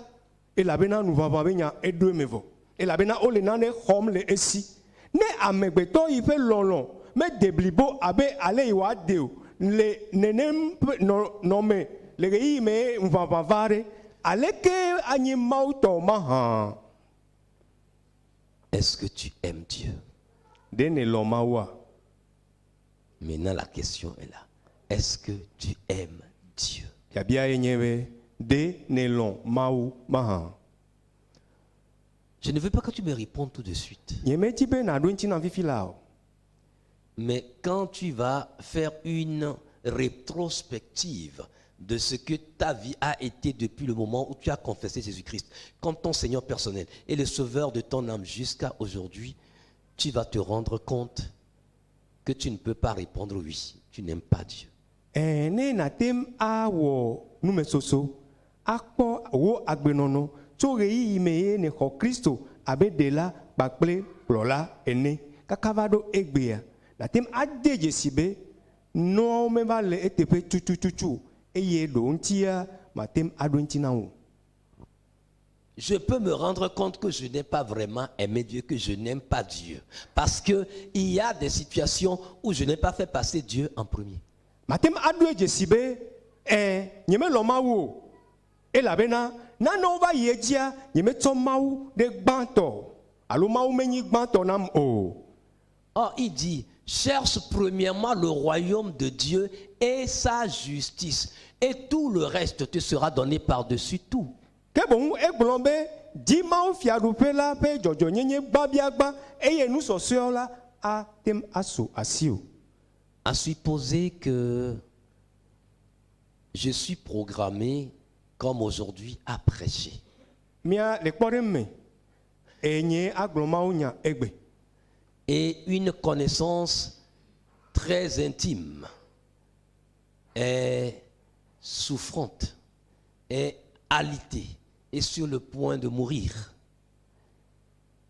elabena nuʋaʋã be nya eɖo eme vɔ elabena wole nane xɔm le esi ne amegbetɔ yi ƒe lɔlɔ̃ mede blibo abe ale yi wòade o le nenem ƒe nɔ nɔme le ɣeyiɣi me ŋuʋaʋã va ɖe aleke anyi Mawu tɔ mahã? Est-ce que tu aimes Dieu? Ɖe nèlɔ̃ Mawua? Maintenant, la question est là. Est-ce que tu aimes Dieu? Biabia ye nye be ɖe nèlɔ̃ Mawu mahã? Je ne veux pas que tu me répondes tout de suite. Nye medi be nàɖo eŋuti nam fifi la o. Mais quand tu vas faire une rétrospective de ce que ta vie a été depuis le moment où tu as confessé Jésus-Christ comme ton Seigneur personnel et le Sauveur de ton âme jusqu'à aujourd'hui, tu vas te rendre compte que tu ne peux pas répondre oui. Tu n'aimes pas Dieu. Ɛɛ ne nàte ŋu awɔ numesoso akpɔ wò agbenɔnɔ tso ɣeyiɣi me ye nèxɔ Kristo abe ɖela kpakple kplɔla ene kaka va ɖo egbea, nàte ŋu ade dzesi be nuawo meva le eteƒe tutututu o eye ɖewo ŋutia mate ŋu aɖo eŋuti na wò o. Je peux me rendre compte que je n'ai pas vraiment aimé Dieu, que je n'aime pas Dieu. Parce que il y a des situations où je n'ai pas fait passer Dieu en premier. Mate ŋu aɖoe dzesi be, Ẽ, nyemelɔ̃ Mawu o, elabena nanewo va yi edzia, nyemetsɔ Mawu ɖe gbãtɔ o, alo Mawu menyi gbãtɔ nam o. Or, il dit, cherche premièrement le royaume de Dieu et sa justice, et tout le reste te sera donné par-dessus tout. Ke boŋ egblɔ be, Di Mawu Fiaɖuƒe la ƒe dzɔdzɔenyenye gbãbiagbã, eye nu sɔsɔeawo la ate ŋu asu asiwò. À supposer que je suis programmé comme aujourd'hui à prêcher. Mía le kpɔɖeŋu me, enye agblɔ mawunya egbe. Et une connaissance très intime est souffrante, est alitée et sur le point de mourir.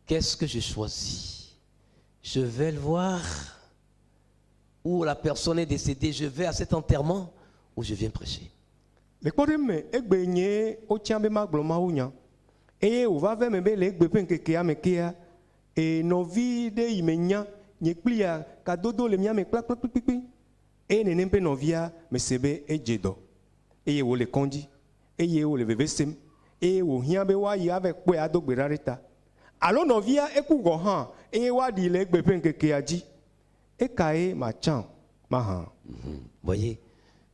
Qu'est-ce que je choisis? Je vais le voir où la personne est décédée, je vais à cet enterrement ou je viens prêcher. Le kpɔɖeŋu me, egbe nye wotia be magblɔ mawunya eye wòva ve eme be le egbe ƒe ŋkekea me kea, e nɔvi ɖe yi me nya nye kplia kadodo le mía me kplakplakplikplikpli eye nenem ƒe nɔvia mese be edze dɔ eye wòle kɔdzi eye wòle veve sem eye wòhiã be woayi ava kpɔe ado gbe ɖa ɖe ta. Alo nɔvia eku gɔ̃ hã eye woaɖii le egbe ƒe ŋkekea dzi. Ekae matsã mahã? Voyez,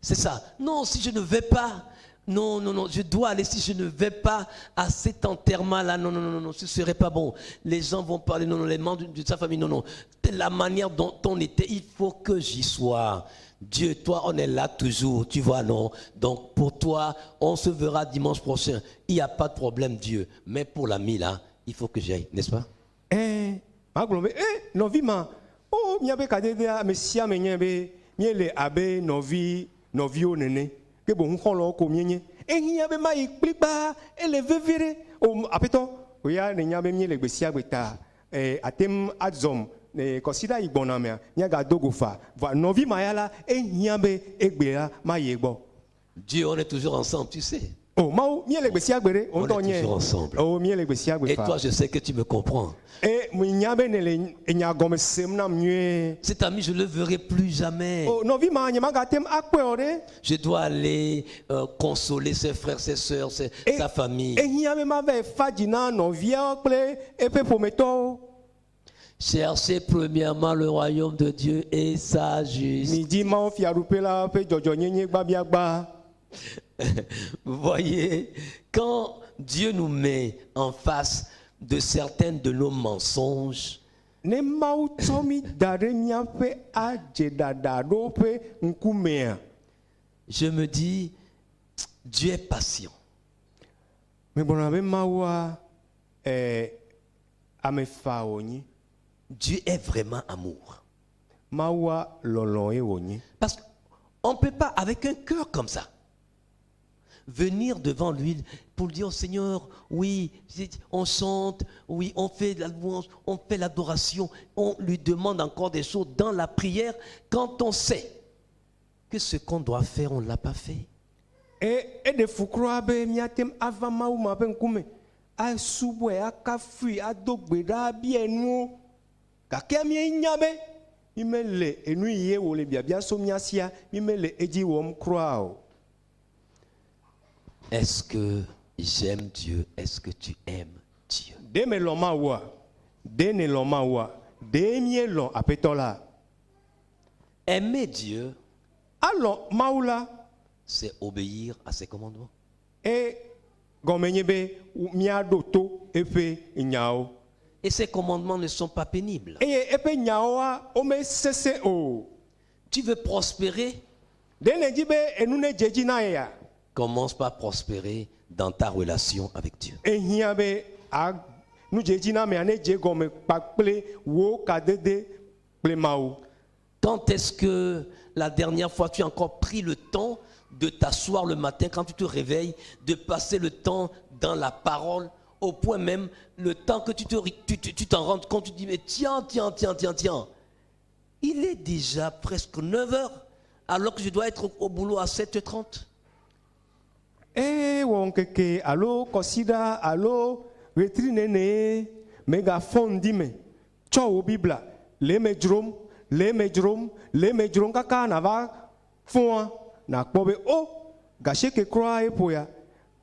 c'est ça. Non, si je ne vais pas, non, non, non, je dois aller. Si je ne vais pas à cet enterrement-là, non, non, non, non, non, ce serait pas bon. Les gens vont parler, non, non, les membres de sa famille, non, non. De la manière dont on était, il faut que j'y sois. Dieu, toi, on est là toujours, tu vois, non. Donc, pour toi, on se verra dimanche prochain. Il n'y a pas de problème, Dieu. Mais pour l'ami, là, il faut que j'y aille, n'est-ce pas? Ẽ, magblɔ be, E, nɔvi ma, o, míaƒe kadedea, ame sia ame nyae be míele abe nɔvi, nɔviwo nene, ke boŋ xɔlɔ̃wo ko míenye. Ehiã be mayi kplikpaa, ele vevi ɖe. O, Aƒetɔ, wò ya nènya be míele gbe sia gbe ta, e, àte ŋu azɔm le kɔsiɖa yi gbɔna mea, míagado go faa. Vɔa nɔvi ma ya la, ehiã be egbea mayi egbɔ. Dieu, on est toujours ensemble, tu sais. O Mawu, míele gbe sia gbe ɖe, wò On ŋutɔ est nyae. toujours ensemble. O, míele gbe sia gbe Et faa. toi, je sais que tu me comprends. E menya be nèle enya gɔme sem nam nyuie. Cet ami, je ne le verrai plus jamais. O nɔvi ma, nyemagate ŋu akpɔe o ɖe. Je dois aller consoler ses frères, ses sœurs, E sa famille. ehiã be mava fa dzi na nɔviawo kple eƒe ƒometɔwo. Cherchez premièrement le royaume de Dieu et sa justice. Midi Mawu fiaɖuƒe la ƒe dzɔdzɔnyenye gbabiagba. Vous voyez, quand Dieu nous met en face de certaines de nos mensonges, Ne Mawu tsɔ mí da ɖe míaƒe adzeɖaɖa ɖewo ƒe ŋkumea, je me dis, Dieu est patient. Megblɔna be Mawua eh, ame fa wònye. Dieu est vraiment amour. Mawua lɔlɔ̃e wònye. Parce qu'on ne peut pas, avec un cœur comme ça, venir devant lui pour lui dire au Seigneur, oui, on chante, oui, on fait la louange, on fait l'adoration, on lui demande encore des choses dans la prière, quand on sait que ce qu'on doit faire, on ne l'a pas fait. E eɖe fu kura be míate ŋu ava Mawu ma ƒe ŋkume asubɔe, akafui, ado gbe ɖa, abia nuwo. Gake míenya be mímele enu yi ye wòle biabia so mía sia, mímele edzi wɔm kura o. Est-ce que j'aime Dieu? Est-ce que tu aimes Dieu? Ɖe melɔ̃ Mawua? Ɖe nèlɔ̃ Mawua? Ɖe míelɔ̃ Aƒetɔ la? Aimer Dieu, Alɔ̃ Mawu la, c'est obéir à ses commandements. E gɔme nye be míaɖo to eƒe nyawo. Et ces commandements ne sont pas pénibles. Eye eƒe nyawoa, womesesẽ o. Tu veux prospérer? Ɖe nèdi be enu nedze edzi na yea? Commence par prospérer dans ta relation avec Dieu. Ehiã be a nudzedzinamea nedze gɔme kpakple wò kadede kple Mawu. Quand est-ce que la dernière fois tu as encore pris le temps de t'asseoir le matin quand tu te réveilles, de passer le temps dans la parole, au point même, le temps que tu te, tu, tu- tu t'en rendes compte, tu te dis, mais tiens, tiens, tiens, tiens, tiens, il est déjà presque 9 heures, alors que je dois être au boulot à 7h30. Eye wɔ ŋkeke alo kɔsiɖa alo ɣletri nene megafɔ ŋdi me tsɔ wò bibla le eme dzrom le eme dzrom le eme dzrom kaka nava fɔa nakpɔ be o gasieke kura eƒo ya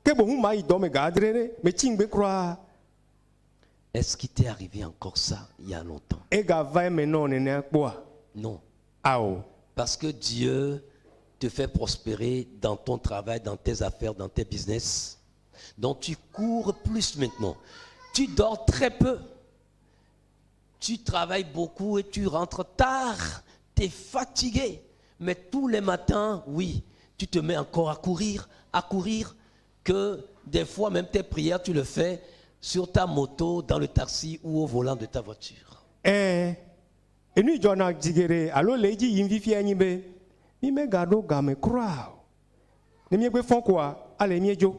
ke boŋu ma yi dɔ me ga adre ɖe metsi ŋgbe kura. Est-ce qu'il t'est arrivé encore ça il y a longtemps? Egava eme nɔ nenea kpɔa? Non. Ao. Parce que Dieu te fait prospérer dans ton travail, dans tes affaires, dans tes business. Donc tu cours plus maintenant. Tu dors très peu. Tu travailles beaucoup et tu rentres tard. Tu es fatigué. Mais tous les matins, oui, tu te mets encore à courir, que des fois même tes prières, tu le fais sur ta moto, dans le taxi ou au volant de ta voiture. Ɛɛ enu yi dzɔna zi geɖe alo le edzi yim fifia nyi be mi megaɖo game kura o ne miegbe fɔ koa ale miedzo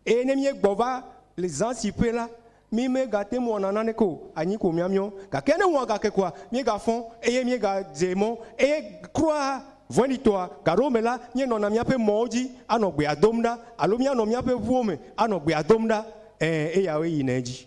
eye ne miegbɔ va le zã si ƒe la mi megate ŋu wɔna naneke o anyi ko miamiɔ gake ne wɔa gake koa miegafɔ eye miegadze mɔ eye kura vɔ̃ɖitɔa gaɖewo me la míenɔna míaƒe mɔwo dzi anɔ gbea dom ɖa alo míanɔ míaƒe ʋuwo me anɔ gbea dom ɖa ɛɛ eyawoe yina edzi.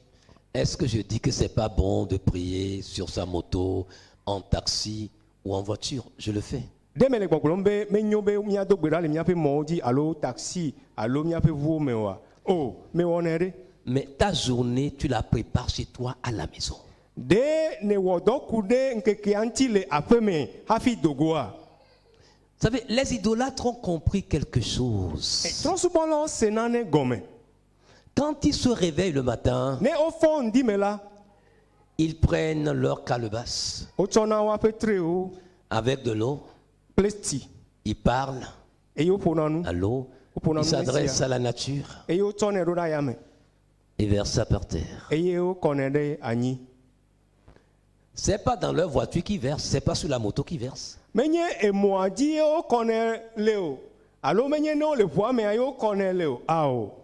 Est-ce que je dis que c'est pas bon de prier sur sa moto, en taxi ou en voiture? Je le fais. Ɖe mele gbɔgblɔm be menyo be míado gbe ɖa le míaƒe mɔwo dzi alo taxi alo míaƒe ʋuwo me oa? O, mewɔnɛ ɖe. Mais ta journée, tu la prépares chez toi à la maison. Ɖe nèwɔ dɔ ku ɖe ŋkekea ŋuti le aƒeme hafi dogoa? Vous savez, les idolâtres ont compris quelque chose. Trɔ̃subɔlawo se nane gɔme. Quand ils se réveillent le matin, Ne wofɔ ŋdi me la, ils prennent leur calebasse wotsɔna woaƒe trewo avec de l'eau. Kple tsi. Ils parlent Eye woƒona nu. À l'eau. Woƒona Ils nu s'adressent sia. À la nature Eye wotsɔnɛ ɖo ɖe ayame. Et versent ça par terre. Eye wokɔnɛ ɖe anyi. C'est pas dans leur voiture qu'ils versent, c'est pas sur la moto qu'ils versent. Menye emɔa dzi ye wokɔnɛ le o alo menye ne wole ʋua mea ye wokɔnɛ le o ao.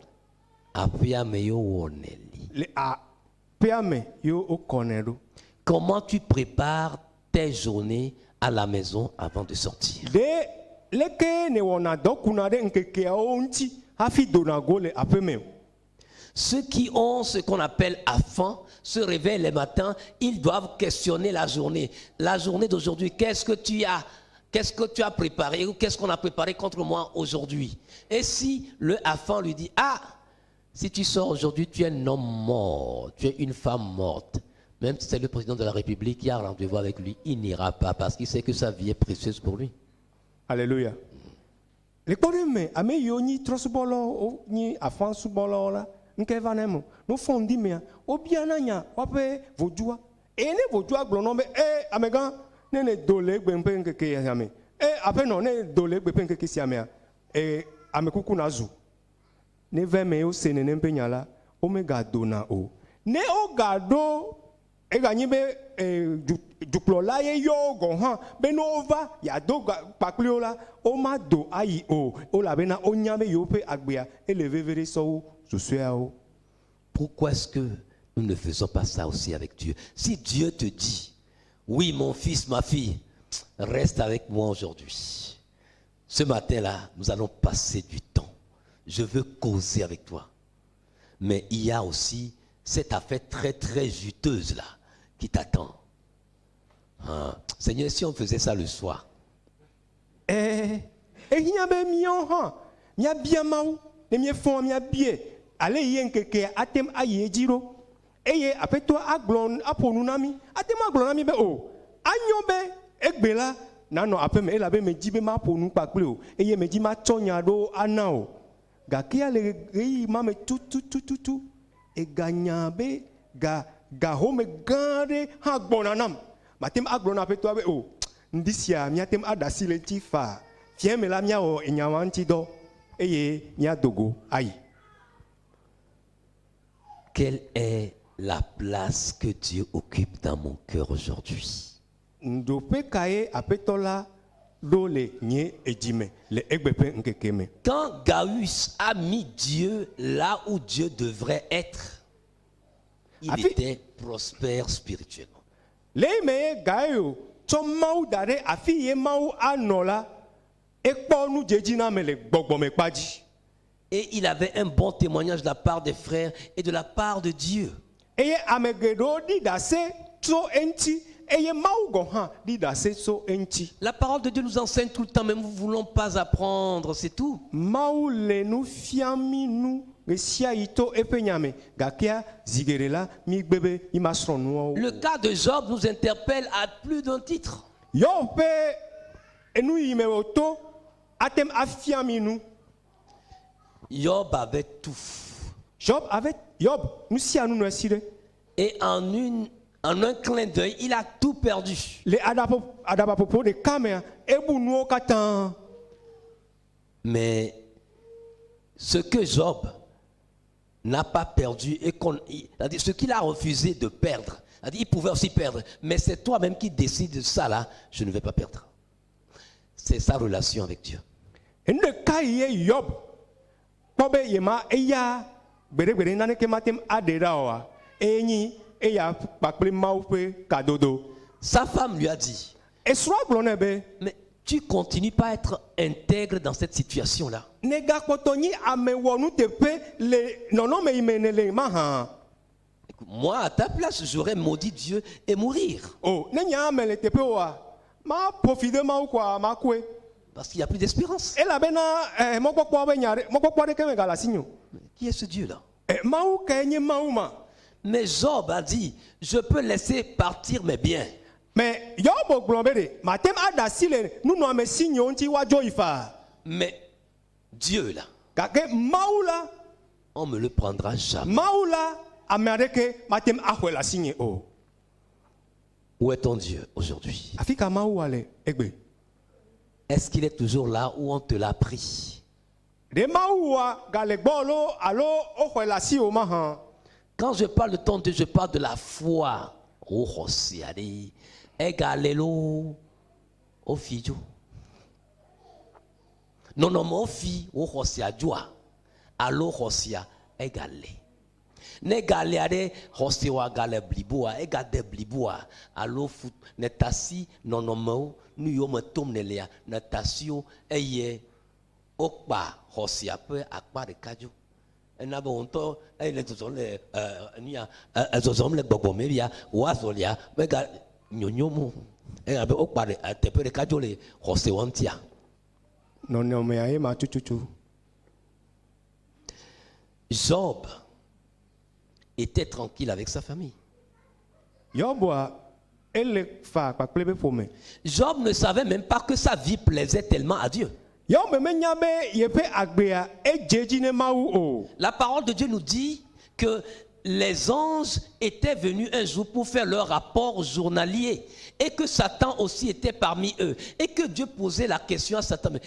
Aƒea me ye wowɔnɛ li. Le aƒea me ye wokɔnɛ ɖo. Comment tu prépares tes journées à la maison avant de sortir? Ɖe leke nèwɔna dɔ kuna ɖe ŋkekeawo ŋuti hafi dona go le aƒeme o? Ceux qui ont ce qu'on appelle afan se réveillent les matins, ils doivent questionner la journée. La journée d'aujourd'hui, qu'est-ce que tu as? Qu'est-ce que tu as préparé ou qu'est-ce qu'on a préparé contre moi aujourd'hui? Et si le afan lui dit, ah, si tu sors aujourd'hui, tu es un homme mort, tu es une femme morte. Même si c'est le président de la République qui a rendez-vous avec lui, il n'ira pas parce qu'il sait que sa vie est précieuse pour lui. Alléluia. Le kpɔɖe me ame yiwo nyi trɔ̃subɔlawo nyi afãsubɔlawo la ŋke va na eme ne wofɔ ŋdi mea wobiana nya woaƒe vodua eye ne vodua gblɔ na wo be e amegã ne ne do le egbe ƒe ŋkeke sia me e aƒenɔ ne do le egbe ƒe ŋkeke sia mea e amekuku na zu ne va eme wose nenem ƒe nya la womegadona o ne wogaɖo eganyi be e, du dukplɔla ye yɔ wo gɔ̃ hã be ne wova yeado ga kpakpli wo la womado ayi o elabena wonya be yewoƒe agbea ele veve ɖe sɔwu susɔeawo. Pourquoi est-ce que nous ne faisons pas ça aussi avec Dieu? Si Dieu te dit, oui, mon fils, ma fille, reste avec moi aujourd'hui. Ce matin-là, nous allons passer du temps. Je veux causer avec toi. Mais il y a aussi cette affaire très, très juteuse là qui t'attend. Hein. Seigneur, si on faisait ça le soir, Ɛɛ ehiã be míawo hã míabia Mawu ne míefɔ míabie ale yi ye ŋkekea ate ŋu ayi edzi ɖo eye aƒetɔ agblɔ aƒo nu na mí ate ŋu agblɔ na mí be o anyo be egbe la nanɔ aƒeme elabe medzi be maƒo nu kpakpli o eye medzi matsɔ nya ɖewo ana o gake ya le ɣeyiɣi ma me tututututu eganya be ga gahome gã aɖe hã gbɔna nam mate ŋu agblɔ na aƒetɔa be o ŋdi sia míate ŋu aɖe asi le ŋuti faa fiẽ me la míawɔ enyawa ŋuti dɔ eye míado go ayi. Quelle est la place que Dieu occupe dans mon cœur aujourd'hui? Ɖoƒe kae Aƒetɔ la ɖo le nye edzi me le egbe ƒe ŋkeke me? Quand Gaius a mis Dieu là où Dieu devrait être, il était prospère spirituellement. Le eme ye Gaio tsɔ Mawu da ɖe afi ye Mawu anɔ la, ekpɔ nudzedziname le gbɔgbɔmekpa dzi. Et il avait un bon témoignage de la part des frères et de la part de Dieu. Eye ame geɖewo ɖi ɖase tso eŋuti eye Mawu gɔ̃ hã ɖi ɖase tso eŋuti. La parole de Dieu nous enseigne tout le temps, mais nous ne voulons pas apprendre, c'est tout. Mawu le nu fiam mí nu ɣesiaɣi to eƒe nya me, gakea zi geɖe la, mígbe be mímasrɔ̃ nuawo Le o. cas de Job nous interpelle à plus d'un titre. Yob ƒe enu yi me wòto ate ŋu afia mí nu. Job avait tout. Job avait, Yob, nu sia nu nɔ esi ɖe. Et en un clin d'œil, il a tout perdu. Le aɖaƒo, aɖabaƒoƒo ɖeka mea, ebu nuwo katã. Mais ce que Job n'a pas perdu, et qu'on, c'est-à-dire ce qu'il a refusé de perdre, c'est-à-dire il pouvait aussi perdre, mais c'est toi-même qui décides de ça là, je ne vais pas perdre. C'est sa relation avec Dieu. Enu ɖeka yi ye Yob kpɔ be yema eya gbeɖegbeɖe naneke mate ŋu aɖe ɖa oa, eye nyi eya kpakple Mawu ƒe kadodo. Sa femme lui a dit, Esrɔ̃a gblɔ nɛ be, mais tu continues pas à être intègre dans cette situation-là. Negakpɔtɔ nyi ame wɔnuteƒe le nɔnɔme yi me nèle mahã. Écoute, moi, à ta place, j'aurais maudit Dieu et mourir. O, ne nye ame le teƒe oa, maƒo fi de Mawu koa makue. Parce qu'il n'y a plus d'espérance. Elabena eh, mɔkpɔkpɔ be nya ɖe, mɔkpɔkpɔ aɖeke megale asinye o. Qui est ce Dieu-là? Eh, Mawu kae nye Mawu ma? Mais Job a dit, je peux laisser partir mes biens. Mais Yob gblɔ be ɖe, mate ŋu aɖe asi le nunɔamesinyewo ŋuti woadzo yi faa. Mais Dieu, là, Gake Mawu la, on me le prendra jamais. Mawu la, ame aɖeke mate ŋu axɔe le asinye o. Où est ton Dieu aujourd'hui? Afi ka Mawu wa le egbe? Est-ce qu'il est toujours là où on te l'a pris? Ɖe Mawu wa gale gbɔ loo alo woxɔe le asiwò mahã? Quand je parle de ton Dieu, je parle de la foi. Oh, José, egalelo, ofijo. Non, non, mon fi, oh, José, joa. Alo, José, egale. Ne gale aɖe xɔse wa gale bliboa, egade bliboa, alo fu netasi nɔnɔmewo, nu yiwo me tom nèlea, netasiwo eye wokpa xɔsea ƒe akpa ɖeka dzo. Ena be wò ŋutɔ eye le zɔzɔm le ɛ nu ya ɛ ezɔzɔm le gbɔgbɔ me via, wò azɔlia mega nyonyom o. Eye abe wokpa ɖe teƒe ɖeka dzo le xɔse wɔ ŋutia. Nɔnɔmea ye ma tututu. Job était tranquille avec sa famille. Yob ele fa kpakple be ƒome. Job ne savait même pas que sa vie plaisait tellement à Dieu. Yob menya be yeƒe agbea edze dzi ne Mawu o. La parole de Dieu nous dit que les anges étaient venus un jour pour faire leur rapport journalier et que Satan aussi était parmi eux et que Dieu posait la question à Satan, mais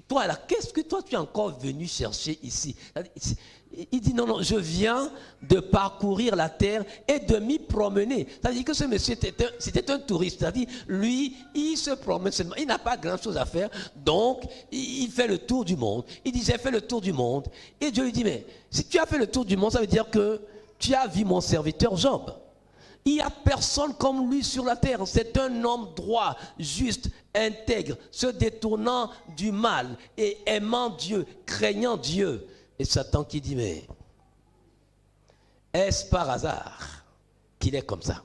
toi là, qu'est-ce que toi tu es encore venu chercher ici? Il dit non, non, je viens de parcourir la terre et de m'y promener. C'est-à-dire que ce monsieur c'était un touriste. C'est-à-dire, lui, il se promène seulement. Il n'a pas grand-chose à faire. Donc, il fait le tour du monde. Il dit, j'ai fait le tour du monde. Et Dieu lui dit, mais si tu as fait le tour du monde, ça veut dire que tu as vu mon serviteur Job. Il n'y a personne comme lui sur la terre. C'est un homme droit, juste, intègre, se détournant du mal et aimant Dieu, craignant Dieu. Et Satan qui dit, mais est-ce par hasard qu'il est comme ça?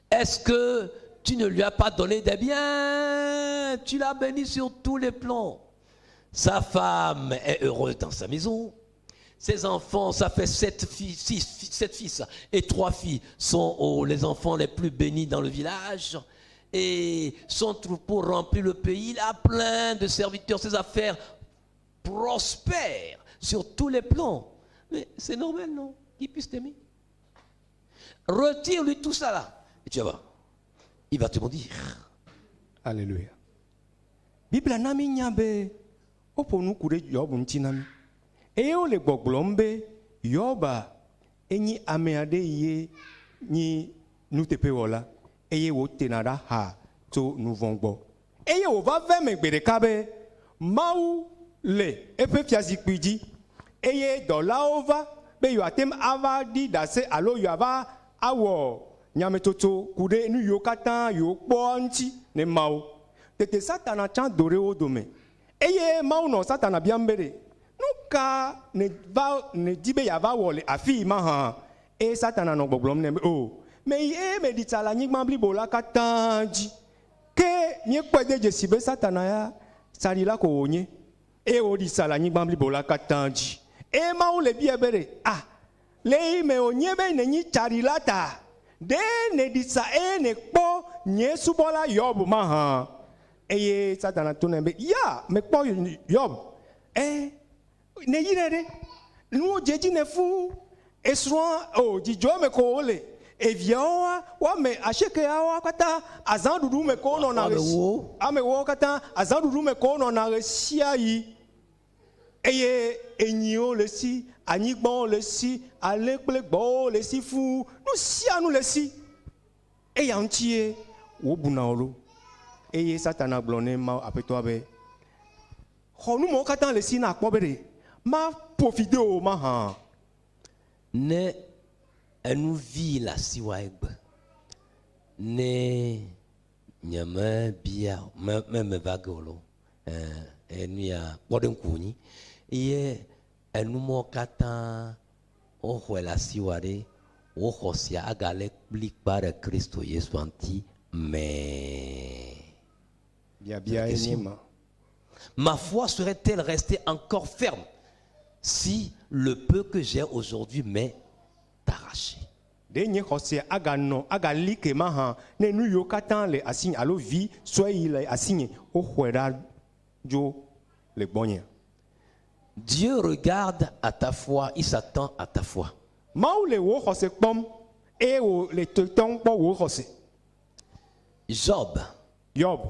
Est-ce que tu ne lui as pas donné des biens? Tu l'as béni sur tous les plans. Sa femme est heureuse dans sa maison. Ses enfants, ça fait 7 filles, six, 7 fils et 3 filles sont les enfants les plus bénis dans le village. Et son troupeau remplit le pays. Il a plein de serviteurs. Ses affaires prospèrent sur tous les plans. Mais c'est normal, non? Qu'il puisse t'aimer. Retire-lui tout ça là. Et tu vas voir. Il va te maudire. Alléluia. Bible na mi nya be woƒo nu ku ɖe Yob ŋuti na mi. Eye wole gbɔgblɔm be Yoba enyi ame aɖe ye nyi nuteƒewɔla. eye wòtena ɖa xa tso nu vɔ̃ gbɔ. Eye wòva ve eme gbe ɖeka be Mawu le eƒe fiazikpui dzi eye dɔlawo va be yewoate ŋu ava ɖi ɖase alo yewoava awɔ nyametsotso ku ɖe nu yiwo katã yewokpɔa ŋuti ne Mawu. Tete Satana tsã do ɖe wo dome. Eye Mawu nɔ Satana biam be ɖe, Nu ka nèva nèdi be yeava wɔ le afii mahã? Eye Satana nɔ gbɔgblɔm nɛ be, O, meyi eye meɖi tsa le anyigba blibo la katã dzi. Ke míekpɔe de dzesi be Satana ya tsaɖila ko wònye, eye wòɖi tsa le anyigba blibo la katã dzi. Eye Mawu le biae be ɖe, A, le ɣeyiɣi me wònye be nènyi tsaɖila ta, ɖe nèɖi tsa eye nèkpɔ nye subɔla Yob mahã? Eye Satana to nɛ be, Ya, mekpɔ Yob. Ẽ, nèyrae ɖe, nuwo dze edzi nɛ fũu. Esrɔ̃a, o, dzidzɔe me ko wole. Eviawoa, wo ame asiekeawoa katã, azãɖuɖu me ko wonɔna Ame ɣesi, ewo. ame ewoawo katã, azãɖuɖu me ko wonɔna ɣesiaɣi. Eye enyiwo le esi, anyigbawo le esi, alẽ kple gbɔ̃wo le esi fũu, nu sia nu le esi. Eya ŋutie wòbuna wò ɖo. Eye Satana gblɔ ne Mawu Aƒetɔa be, Xɔ nu mawo katã le esi ne àkpɔ be ɖe maƒo fi de wò mahã. Ne enu vi le asiwòa egbe, ne nyemebia o, me, me meva ge o loo, ɛ, enu ya kpɔɖeŋu wònyi. Ye enu mawo katã woxɔe le asiwòa ɖe, wò xɔsea agale kplikpa ɖe Kristo Yesua ŋuti mee. Biabia ye nye ma. Ma foi serait-elle restée encore ferme si le peu que j'ai aujourd'hui m'est arraché? Ɖe nye xɔsea aganɔ agali ke mahã ne nu yiwo katã le asinye alo vi sue yi le asinye woxɔe ɖa dzo le gbɔnyea? Dieu regarde à ta foi, il s'attend à ta foi. Mawu le wò xɔse kpɔm eye wòle tetɔm kpɔ wò xɔse. Job Yob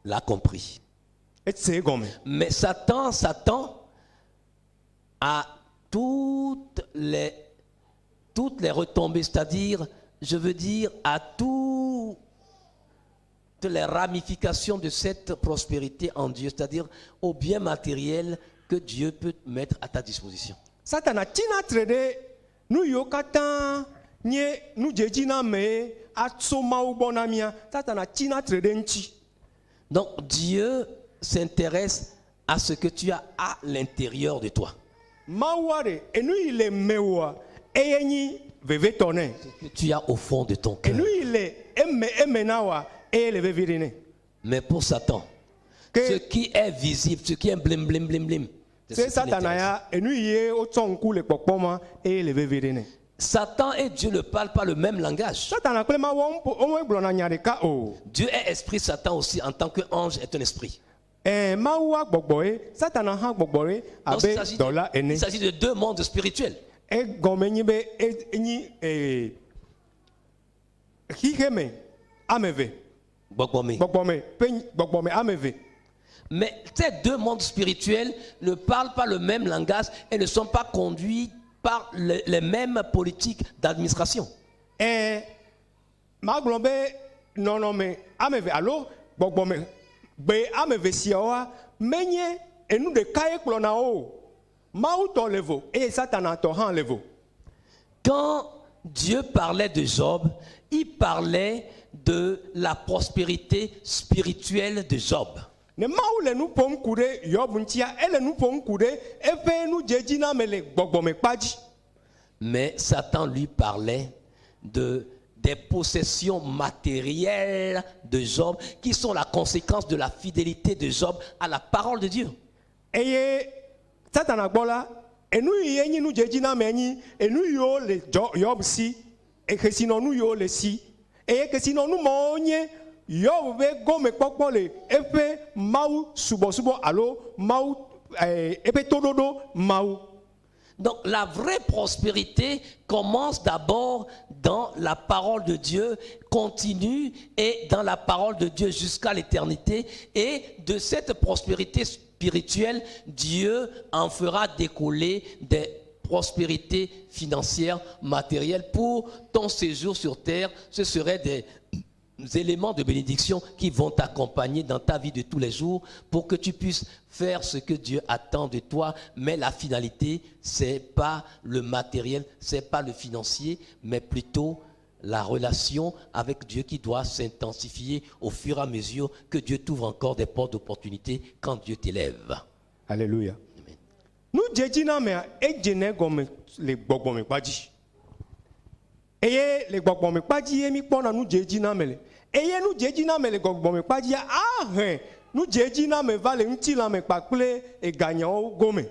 l'a compris. ese egɔme. Mais Satan s'attend à toutes les retombées, c'est-à-dire, je veux dire, à toutes les ramifications de cette prospérité en Dieu, c'est-à-dire au bien matériel que Dieu peut mettre à ta disposition. Satana tsina tre ɖe nu yiwo katã nye nudzedziname atso Mawu gbɔ na mía. Satana tsina tre ɖe ŋuti. Donc Dieu s'intéresse à ce que tu as à l'intérieur de toi. Mawua ɖe enu yi le mewòa eye nyi vevitɔ nɛ. Ce que tu as au fond de ton cœur. Enu yi le eme eme na woa eye le vevi ɖe nɛ. Mais pour Satan, Ke ce qui est visible, ce qui est blim blim blim blim, c'est se ce qui Satana l'intéresse. Ya enu yi wotsɔ ŋku le kpɔkpɔm ma eye le vevi ɖe nɛ. Satan et Dieu ne parlent pas le même langage. Satana kple Mawu womegblɔna nya ɖeka o. Dieu est esprit, Satan aussi en tant qu'ange est un esprit. Ɛɛ Mawua gbɔgbɔ ye, Satana hã gbɔgbɔ ye Donc, il abe s'agit dɔla de, ene. il s'agit de deux mondes spirituels. Egɔme nyi be e- enyi ee xixeme ame eve. Gbɔgbɔme. Gbɔgbɔme ƒe gbɔgbɔme ame eve. Mais ces deux mondes spirituels ne parlent pas le même langage et ne sont pas conduits par les mêmes politiques d'administration. Ɛɛ magblɔ be nɔnɔme ame eve alo gbɔgbɔme gbe ame eve siawoa menye enu ɖeka ye kplɔna wo o. Mawu tɔ le vo eye Satana tɔ hã le vo. Quand Dieu parlait de Job, il parlait de la prospérité spirituelle de Job. Ne Mawu le nu ƒom ku ɖe Yob ŋutia ele nu ƒom ku ɖe eƒe nudzedziname le gbɔgbɔme kpa dzi. Mais Satan lui parlait des possessions matérielles de Job qui sont la conséquence de la fidélité de Job à la parole de Dieu. Eye Satana gbɔ la enu yi ye nyi nudzedziname nyi enu yiwo le dzɔ Yob si kesinɔnu yiwo le si eye kesinɔnu mawo nye Yob ƒe gomekpɔkpɔ le eƒe Mawu subɔsubɔ alo Mawu eƒe toɖoɖo Mawu. Donc la vraie prospérité commence d'abord dans la parole de Dieu, continue et dans la parole de Dieu jusqu'à l'éternité. Et de cette prospérité spirituelle, Dieu en fera décoller des prospérités financières, matérielles pour ton séjour sur terre. Ce serait des éléments de bénédiction qui vont t'accompagner dans ta vie de tous les jours pour que tu puisses faire ce que Dieu attend de toi. Mais la finalité, c'est pas le matériel, c'est pas le financier, mais plutôt la relation avec Dieu qui doit s'intensifier au fur et à mesure que Dieu t'ouvre encore des portes d'opportunité quand Dieu t'élève. Alléluia. Nu dzedzinamea edzene gɔme le gbɔgbɔmekpa dzi. Eye le gbɔgbɔmekpa dzi ye míkpɔna nu dzedziname le. Eye nu dzedziname le gbɔgbɔmekpa dzia ahe nu dzedziname va le ŋutilãme kpakple eganyawo gome.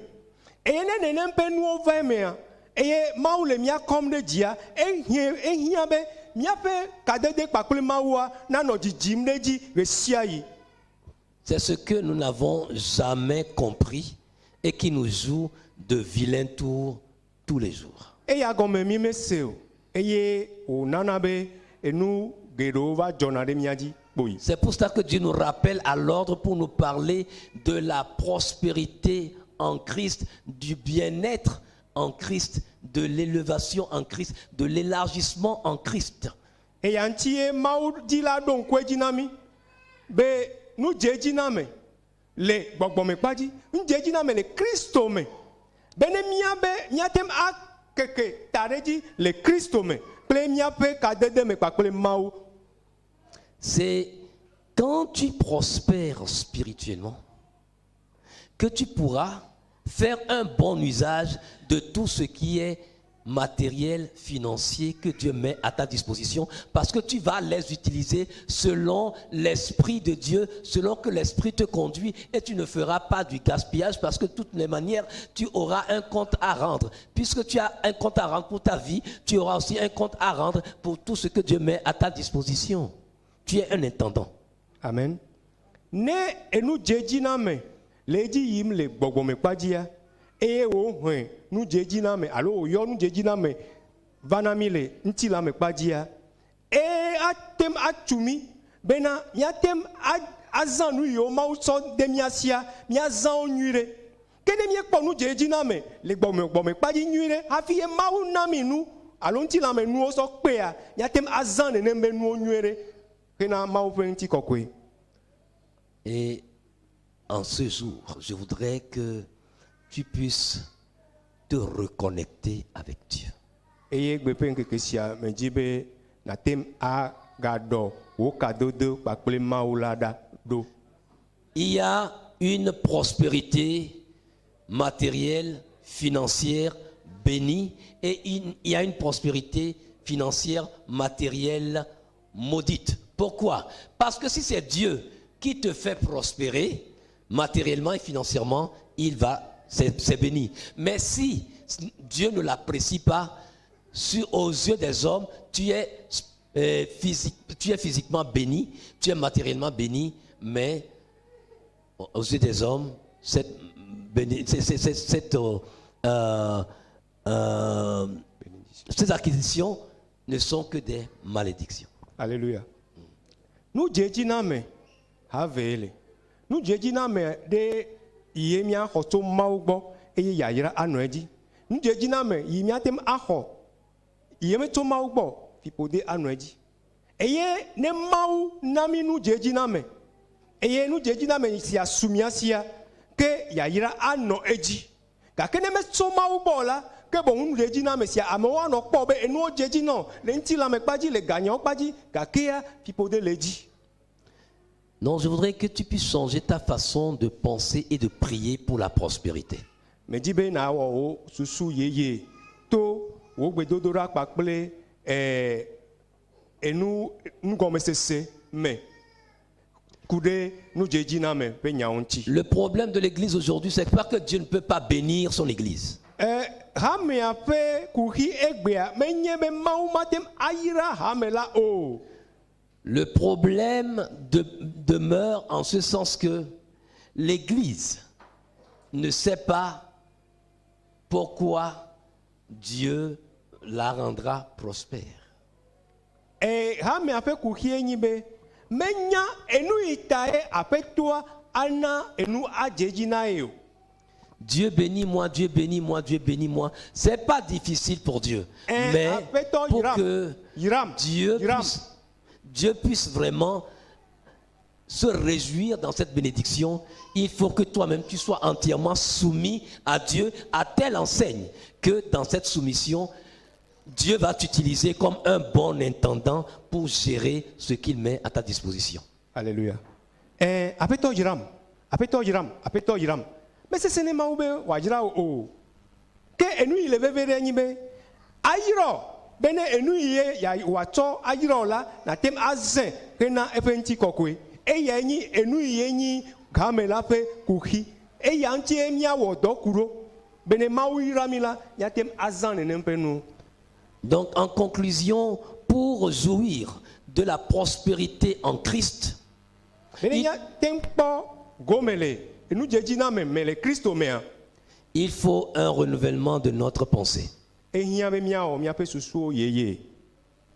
Eye ne nenem ƒe nuwo va emea eye Mawu le mía kɔm ɖe dzia ehie ehiã be míaƒe kadede kpakple Mawua nanɔ dzidzim ɖe edzi ɣe sia ɣi. C'est ce que nous n'avons jamais compris et qui nous joue de vilains tours tous les jours. Eya gɔme mi mese o eye wònana be enu geɖewo va dzɔna ɖe mía dzi kpoyi. C'est pour ça que Dieu nous rappelle à l'ordre pour nous parler de la prospérité en Christ, du bien-être en Christ, de l'élévation en Christ, de l'élargissement en Christ. Eya ŋuti ye Mawu dzi la ɖo ŋku edzi na mí be nu dzedziname le gbɔgbɔmekpa dzi, nu dzedziname le Kristo me be ne míabe míate ŋu akeke ta ɖe dzi le Kristo me kple míaƒe kadede me kpakple Mawu. C'est quand tu prospères spirituellement que tu pourras faire un bon usage de tout ce qui est matériel, financier que Dieu met à ta disposition, parce que tu vas les utiliser selon l'Esprit de Dieu, selon que l'Esprit te conduit, et tu ne feras pas du gaspillage, parce que de toutes les manières, tu auras un compte à rendre. Puisque tu as un compte à rendre pour ta vie, tu auras aussi un compte à rendre pour tout ce que Dieu met à ta disposition. Tu es un intendant. Amen. Ne enu dzedziname le edzi yim le gbɔgbɔmekpa dzia eye wòhe nu dzedziname alo wòyɔ nu dzedziname va na mí le ŋutilãmekpa dzia eye ate ŋu atu mí bena míate ŋu azã nu yiwo Mawu tsɔ de mía sia míazã wo nyui ɖe. Ke ne míekpɔ nu dzedziname le gbɔgbɔmekpa dzi nyui ɖe hafi ye Mawu na mí nu alo ŋutilãmenuwo sɔ kpea míate ŋu azã nenem be nuwo nyui ɖe hena Mawu ƒe ŋutikɔkɔe. Et en ce jour, je voudrais que tu puisses te reconnecter avec Dieu. Eye gbe ƒe ŋkeke sia medzi be nàte ŋu agaɖɔ wò kadodo kpakple Mawu la ɖa ɖo. Il y a une prospérité matérielle, financière, bénie, et il y a une prospérité financière, matérielle, maudite. Pourquoi? Parce que si c'est Dieu qui te fait prospérer, matériellement et financièrement, c'est béni. Mais si Dieu ne l'apprécie pas, aux yeux des hommes, tu es physiquement béni, tu es matériellement béni, mais aux yeux des hommes, ces acquisitions ne sont que des malédictions. Alléluia. Nu dzedziname have le. Nu dzedziname ɖe ye míaxɔ tso Mawu gbɔ eye yayra anɔ edzi. Nu dzedziname yi míate ŋu axɔ yi metso Mawu gbɔ fiƒode anɔ edzi. Eye ne Mawu na mí nu dzedziname eye nu dzedziname sia su mía sia ke yayra anɔ edzi. Gake ne metso Mawu gbɔ la ke boŋ nu dzedziname sia amewo anɔ kpɔ be enuwo dze dzi nɔ le ŋutilãmekpa dzi le ganyawo kpa dzi gakea fiƒode le edzi. Non, je voudrais que tu puisses changer ta façon de penser et de prier pour la prospérité. Medzi be nawɔ wò susu yeye to wò gbedodoɖa kpakple enu nugɔmesese me ku ɖe nudzedziname ƒe nyawo ŋuti. Le problème de l'église aujourd'hui, c'est pas que Dieu ne peut pas bénir son église. Hamea ƒe kuxi egbea menye be Mawu mate ŋu ayra hame la o. Le problème demeure en ce sens que l'église ne sait pas pourquoi Dieu la rendra prospère. Hamea ƒe kuxie nyi be menya enu yi ta ye aƒetɔa ana enu adze dzi na ye o. Dieu bénis moi, Dieu bénis moi, Dieu bénis moi. C'est pas difficile pour Dieu. Mais aƒetɔ pour yram, que yram, Dieu yram. puisse, Dieu puisse vraiment se réjouir dans cette bénédiction, il faut que toi-même tu sois entièrement soumis à Dieu à telle enseigne que dans cette soumission, Dieu va t'utiliser comme un bon intendant pour gérer ce qu'il met à ta disposition. Alléluia. Ɛɛ aƒetɔ yram, aƒetɔ yram, aƒetɔ yram. Mesesẽ ne Mawu be wòayra wò o. Ke enu yi le veve ɖe nyi be ayrɔ bene enu yi ye ya wòatsɔ ayrɔ la nate ŋu azẽ hena eƒe ŋutikɔkɔe. Eyae nyi enu yi ye nyi hame la ƒe kuxi. Eya ŋutie míawɔ dɔ ku ɖo bene Mawu yra mí la míate ŋu azã nenem ƒe nuwo. Donc en conclusion, pour jouir de la prospérité en Christ, Bene míate ŋu kpɔ gome le enudzedziname me le Kristo mea, il faut un renouvellement de notre pensée. Ehiã be míawɔ míaƒe susuwo yeye.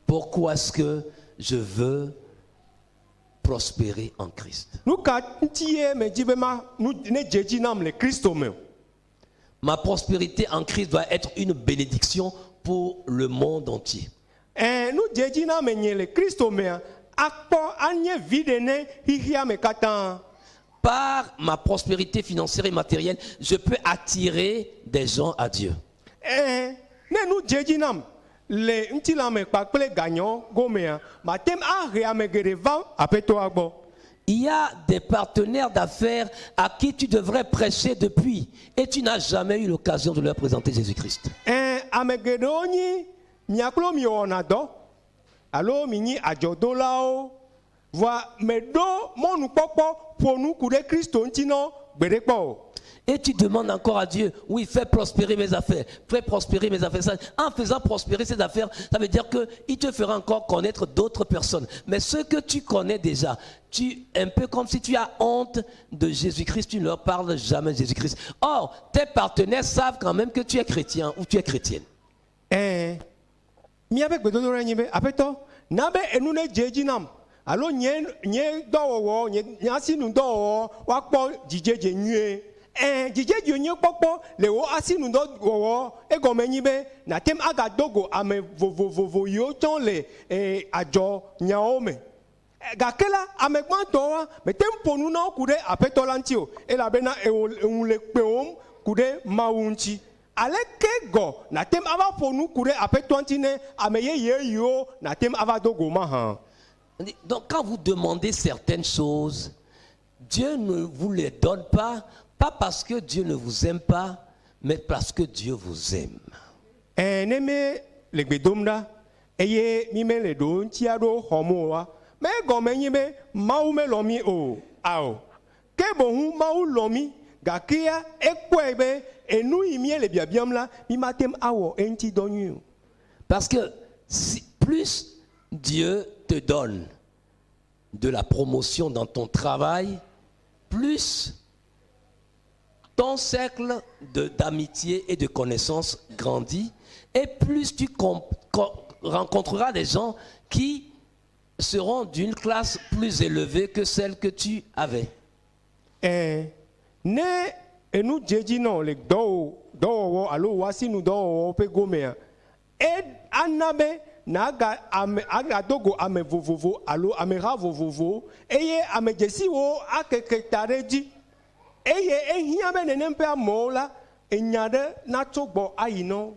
Pourquoi est-ce que je veux prospérer en Christ? Nu ka ŋuti ye medzi be ma nu ne dze edzi nam le Kristo me o? Ma prospérité en Christ doit être une bénédiction pour le monde entier. Ɛɛ nu dze edzi na ame nye le Kristo mea akpɔ anye viɖe ne xexea me katã. Par ma prospérité financière et matérielle, je peux attirer des gens à Dieu. Ɛɛ ne nu dze edzi nam le ŋutilãme kpakple ganyɔ gomea, mate ŋu ahe ame geɖe va Aƒetɔa gbɔ. Il y a des partenaires d'affaires à qui tu devrais prêcher depuis et tu n'as jamais eu l'occasion de leur présenter Jésus-Christ. Ɛɛ ame geɖewo nyi mia kple wo miwɔna dɔ alo mi nyi adzɔdolawo vɔa meɖo mɔnukpɔkpɔ ƒo nu ku ɖe Kristo ŋuti nɔ gbeɖe kpɔ o. Et tu demandes encore à Dieu, oui, fais prospérer mes affaires, fais prospérer mes affaires. En faisant prospérer ces affaires, ça veut dire qu'il te fera encore connaître d'autres personnes. Mais ceux que tu connais déjà, un peu comme si tu as honte de Jésus-Christ, tu ne leur parles jamais de Jésus-Christ. Or, tes partenaires savent quand même que tu es chrétien ou tu es chrétienne. Ɛɛ míaƒe gbedodoɖa nyi be aƒetɔ na be enu ne dze edzi nam alo nye nye dɔwɔwɔ nye nye asinudɔwɔwɔ woakpɔ dzidzedze nyuie. Ɛɛ dzidzedze nyuie kpɔkpɔ le wo asinudɔwɔwɔ egɔme nyi be nate ŋu agado go ame vovovovo yiwo tsɔ le ee adzɔ nyawo me. Gake la ame gbãtɔwoa mete ŋu ƒo nu na wo ku ɖe aƒetɔ la ŋuti o elabena ewo eŋu le kpewòm ku ɖe Mawu ŋuti. Aleke gɔ nate ŋu ava ƒo nu ku ɖe aƒetɔa ŋuti ne ame yeye yiwo nate ŋu ava do go mahã? Donc quand vous demandez certaines choses, Dieu ne vous les donne pas, pas parce que Dieu ne vous aime pas, mais parce que Dieu vous aime. Ɛɛ ne mi le gbe dom ɖa eye mi mele ɖo ŋuti aɖewo xɔm o wa, me gɔme nyi be Mawu melɔ̃ mi o ao. Ke boŋ Mawu lɔ̃ mi gakea ekpɔe be enu yi mi le biabiam la mi mate ŋu awɔ eŋuti dɔ nyuie o. Parce que si, plus Dieu te donne de la promotion dans ton travail, plus ton cercle d'amitié et de connaissances grandit, et plus tu rencontreras des gens qui seront d'une classe plus élevée que celle que tu avais. Ɛɛ ne enu dze edzi nɔ le dɔwɔ dɔwɔwɔ alo wò asinudɔwɔwɔ ƒe gomea, e ana be naga ame agado go ame vovovo alo ameha vovovowo eye ame dzesiwo akeke ta ɖe dzi eye ehiã be nenem ƒe amewo la enya ɖe natso gbɔ ayi nɔ.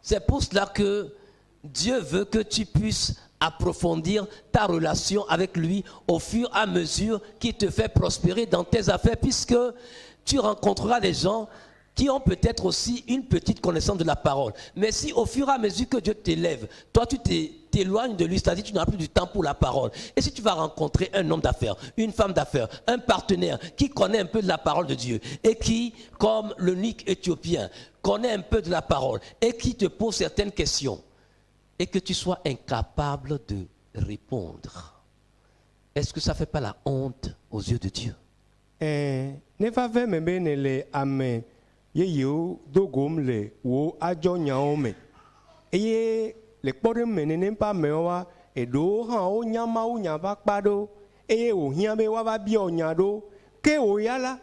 C'est pour cela que Dieu veut que tu puisses approfondir ta relation avec lui au fur et à mesure qu'il te fait prospérer dans tes affaires, puisque tu rencontreras des gens qui ont peut-être aussi une petite connaissance de la parole. Mais si au fur et à mesure que Dieu t'élève, toi tu t'éloignes de lui, c'est-à-dire tu n'as plus du temps pour la parole. Et si tu vas rencontrer un homme d'affaires, une femme d'affaires, un partenaire qui connaît un peu de la parole de Dieu et qui, comme l'eunuque éthiopien, connaît un peu de la parole et qui te pose certaines questions et que tu sois incapable de répondre, est-ce que ça ne fait pas la honte aux yeux de Dieu? Ɛɛ ne va ve me be ne le ame yeyewo do gom le wò adzɔnyawo me eye le kpɔɖeŋu me nenem ƒe amewoa eɖewo hã wonya Mawu nya ƒe akpa ɖewo eye wòhiã be woava biɔ nya ɖewo ke wò ya la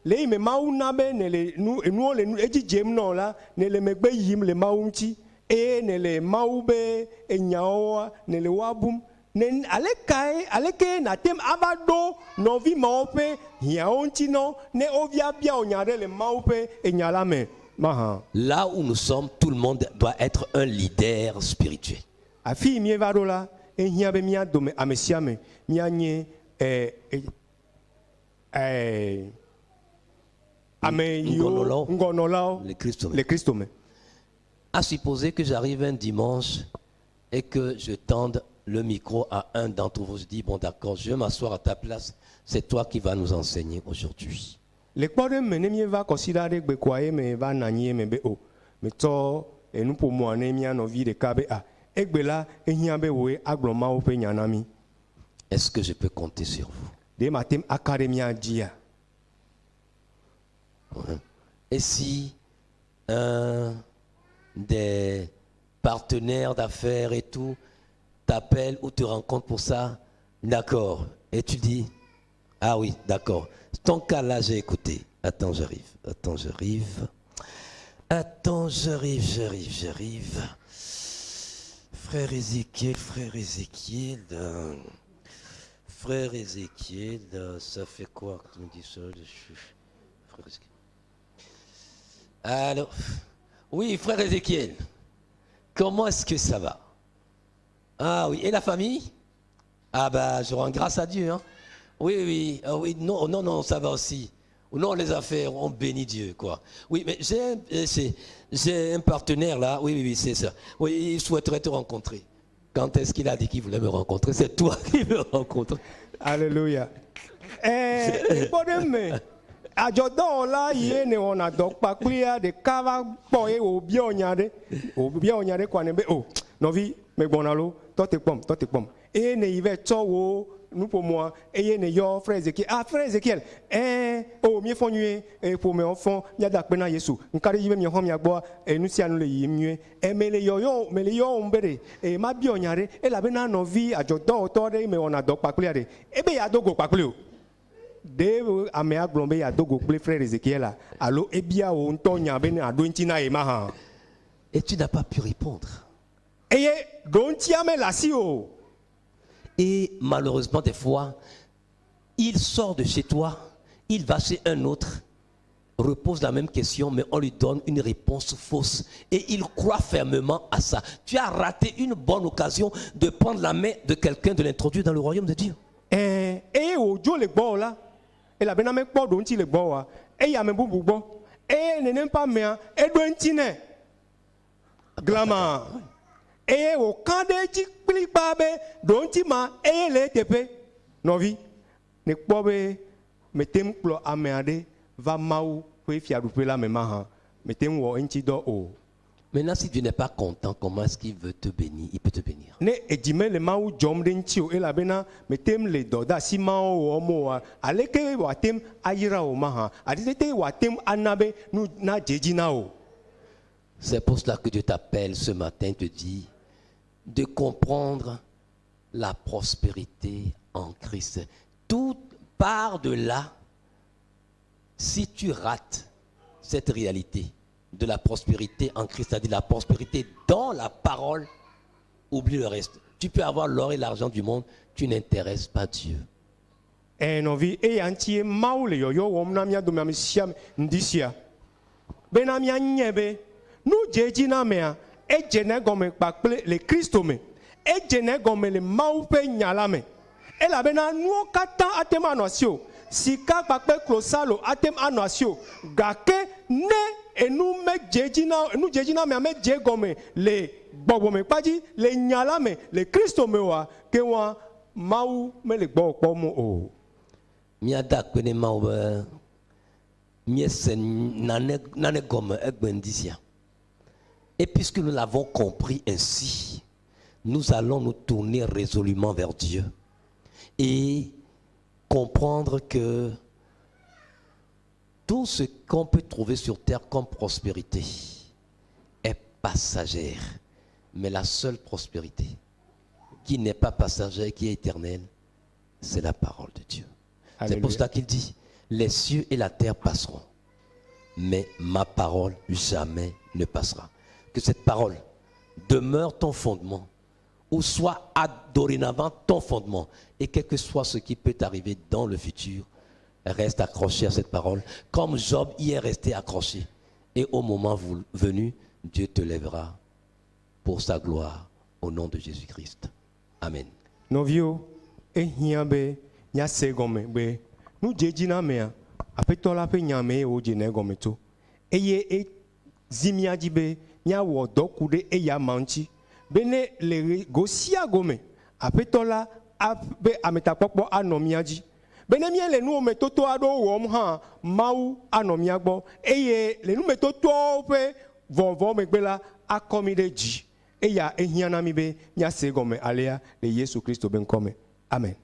le yi me Mawu na be ne le nu enuwo le nu edzi dzem nɔ la ne le megbe yim le Mawu ŋuti eye ne le Mawu be enyawoa ne le woa bum. Ne alekae aleke nàte ŋu ava ɖo nɔvi mawo ƒe hiãwo ŋuti na wo ne wovia bia wò nya ɖe le Mawu ƒe enya la me mahã? Là où nous sommes, tout le monde doit être un leader spirituel. Afi yi míeva ɖo la, ehiã be mía dome ame sia ame míanye e, e, e, ame yiwo Ŋgɔnɔlawo. Ŋgɔnɔlawo Le Kristo me. Le Kristo me. À supposer que j'arrive un dimanche et que je tende le micro à un d'entre vous. Je dis, bon d'accord, je vais m'asseoir à ta place. C'est toi qui vas nous enseigner aujourd'hui. Le kpɔɖeŋu me ne míeva kɔsiɖa ɖe gbe koa ye me va nɔ anyi ye me be o metsɔ enuƒomɔa ne mía nɔvi ɖeka be a egbe la ehiã be wòe agblɔ Mawu ƒe nya na mí. Est-ce que je peux compter sur vous? Ɖe mate ŋu aka ɖe mía dzia? Et si un des partenaires d'affaires et tout t'appelle ou te rencontre pour ça, d'accord. Et tu dis, ah oui, d'accord. Ton cas là, j'ai écouté. Attends, j'arrive. Attends, j'arrive. Attends, j'arrive, j'arrive, j'arrive. Frère Ézéchiel, frère Ézéchiel. Frère Ézéchiel, ça fait quoi que tu me dis ça? Frère Ézéchiel. Alors, oui, frère Ézéchiel, comment est-ce que ça va? Ah oui, et la famille? Ah bah, je rends grâce à Dieu. Hein. Oui, ah oui, non, non, non, ça va aussi. Non, les affaires, on bénit Dieu, quoi. Oui, mais j'ai un partenaire là, oui, c'est ça. Oui, il souhaiterait te rencontrer. Quand est-ce qu'il a dit qu'il voulait me rencontrer? C'est toi qui veux rencontrer. Alléluia. Eh, kpɔɖeŋu me adzɔdɔwɔla ye ne wɔna dɔ kpakplia ɖeka va kpɔ ye wòbia wò nya ɖe wòbia wò nya ɖe koa ne be o nɔvi megbɔna lo tɔ te kpɔm tɔ te kpɔm eye ne yi va tsɔ wò nuƒomɔa eye ne yɔ frère Ezekiel ah frère Ezekiel ɛɛ o míefɔ nyuie eye ƒomewo fɔ míada akpe na Yesu ŋka ɖe dzi be miexɔ mia gbɔa eye nu sia nu le yiyim nyuie eme le yɔyɔ me le yɔwòm be ɖe eye mabia wò nya ɖe elabena nɔvi adzɔdɔwɔtɔ ɖe me wɔna dɔ kpakplia ɖe ebe yeado go kpakpli o ɖe amea gblɔ be yeado go kple frère Ezekiel la alo ebia wò ŋutɔ nya be ne aɖo eŋuti na ye mahã. Et tu n'as pas pu répondre. Eye ɖo ŋutia mele asi o. Et malheureusement, des fois, il sort de chez toi, il va chez un autre, repose la même question, mais on lui donne une réponse fausse. Et il croit fermement à ça. Tu as raté une bonne occasion de prendre la main de quelqu'un, de l'introduire dans le royaume de Dieu. Ɛɛ eye wòdzo le gbɔwò la elabena mekpɔ ɖo ŋuti le gbɔwòa eye ame bubu gbɔ eye nenem ƒe amea eɖo eŋuti nɛ glama eye wòka ɖe edzi kplikpaa be ɖo ŋuti ma eye le eteƒe nɔvi ne kpɔ be mete ŋu kplɔ ame aɖe va Mawu ƒe fiaɖuƒe la me mahã mete ŋu wɔ eŋuti dɔ o. Maintenant, si Dieu n'est pas content, comment est-ce qu'il veut te bénir? Il peut te bénir. Ne edzi mele Mawu dzɔm ɖe ŋuti o elabena mete ŋu le dɔdeasi mawo wɔm oa aleke wòate ŋu ayra wò mahã aleke wòate ŋu ana be nu nadze edzi na wò? C'est pour cela que Dieu t'appelle ce matin, te dit de comprendre la prospérité en Christ. Tout part de là. Si tu rates cette réalité de la prospérité en Christ, c'est-à-dire la prospérité dans la parole, oublie le reste. Tu peux avoir l'or et l'argent du monde, tu n'intéresses pas Dieu. Ɛ nɔvi eya ŋuti ye Mawu le yɔyɔ wɔm na mía dome ame sia ame ŋdi sia bena míanye be nu dze edzi na amea edze ne gɔme kpakple le Kristo me edze ne gɔme le Mawu ƒe nya la me elabena nuwo katã ate ŋu anɔ asi o sika kpakple klosalo ate ŋu anɔ asi o gake ne enu medze edzi na enu dze edzi na amea medze gɔme le gbɔgbɔme kpadzi le nya la me le Kristo me oa ke wa Mawu mele gbɔwò kpɔm o. Míada akpe ne Mawu be míese nane nane gɔme egbe ŋdi sia. Et puisque nous l'avons compris ainsi, nous allons nous tourner résolument vers Dieu et comprendre que tout ce qu'on peut trouver sur terre comme prospérité est passagère. Mais la seule prospérité qui n'est pas passagère, qui est éternelle, c'est la parole de Dieu. C'est pour Alléluia. Cela qu'il dit, les cieux et la terre passeront, mais ma parole jamais ne passera. Que cette parole demeure ton fondement. ou soit à dorénavant ton fondement. Et quel que soit ce qui peut t'arriver dans le futur, reste accroché à cette parole, comme Job y est resté accroché. Et au moment venu, Dieu te lèvera pour sa gloire, au nom de Jésus-Christ. Amen. Nɔviwo, ehiã be míase gɔme be nudzedzinamea, Aƒetɔ la ƒe nya mee wodze gɔme tso. Eye ezi mía dzi be míawɔ dɔ ku ɖe eya ma ŋuti. Be ne le ɣe go sia go me, Aƒetɔ la be ametakpɔkpɔ anɔ mía dzi. Be ne míele nuwɔmetoto aɖewo wɔm hã, Mawu anɔ mía gbɔ eye le numetotoawo ƒe vɔvɔ megbe la, akɔ mí ɖe dzi. Eya ehiã na mí be míase gɔme alea le Yesu Kristo be ŋkɔ me. Amen.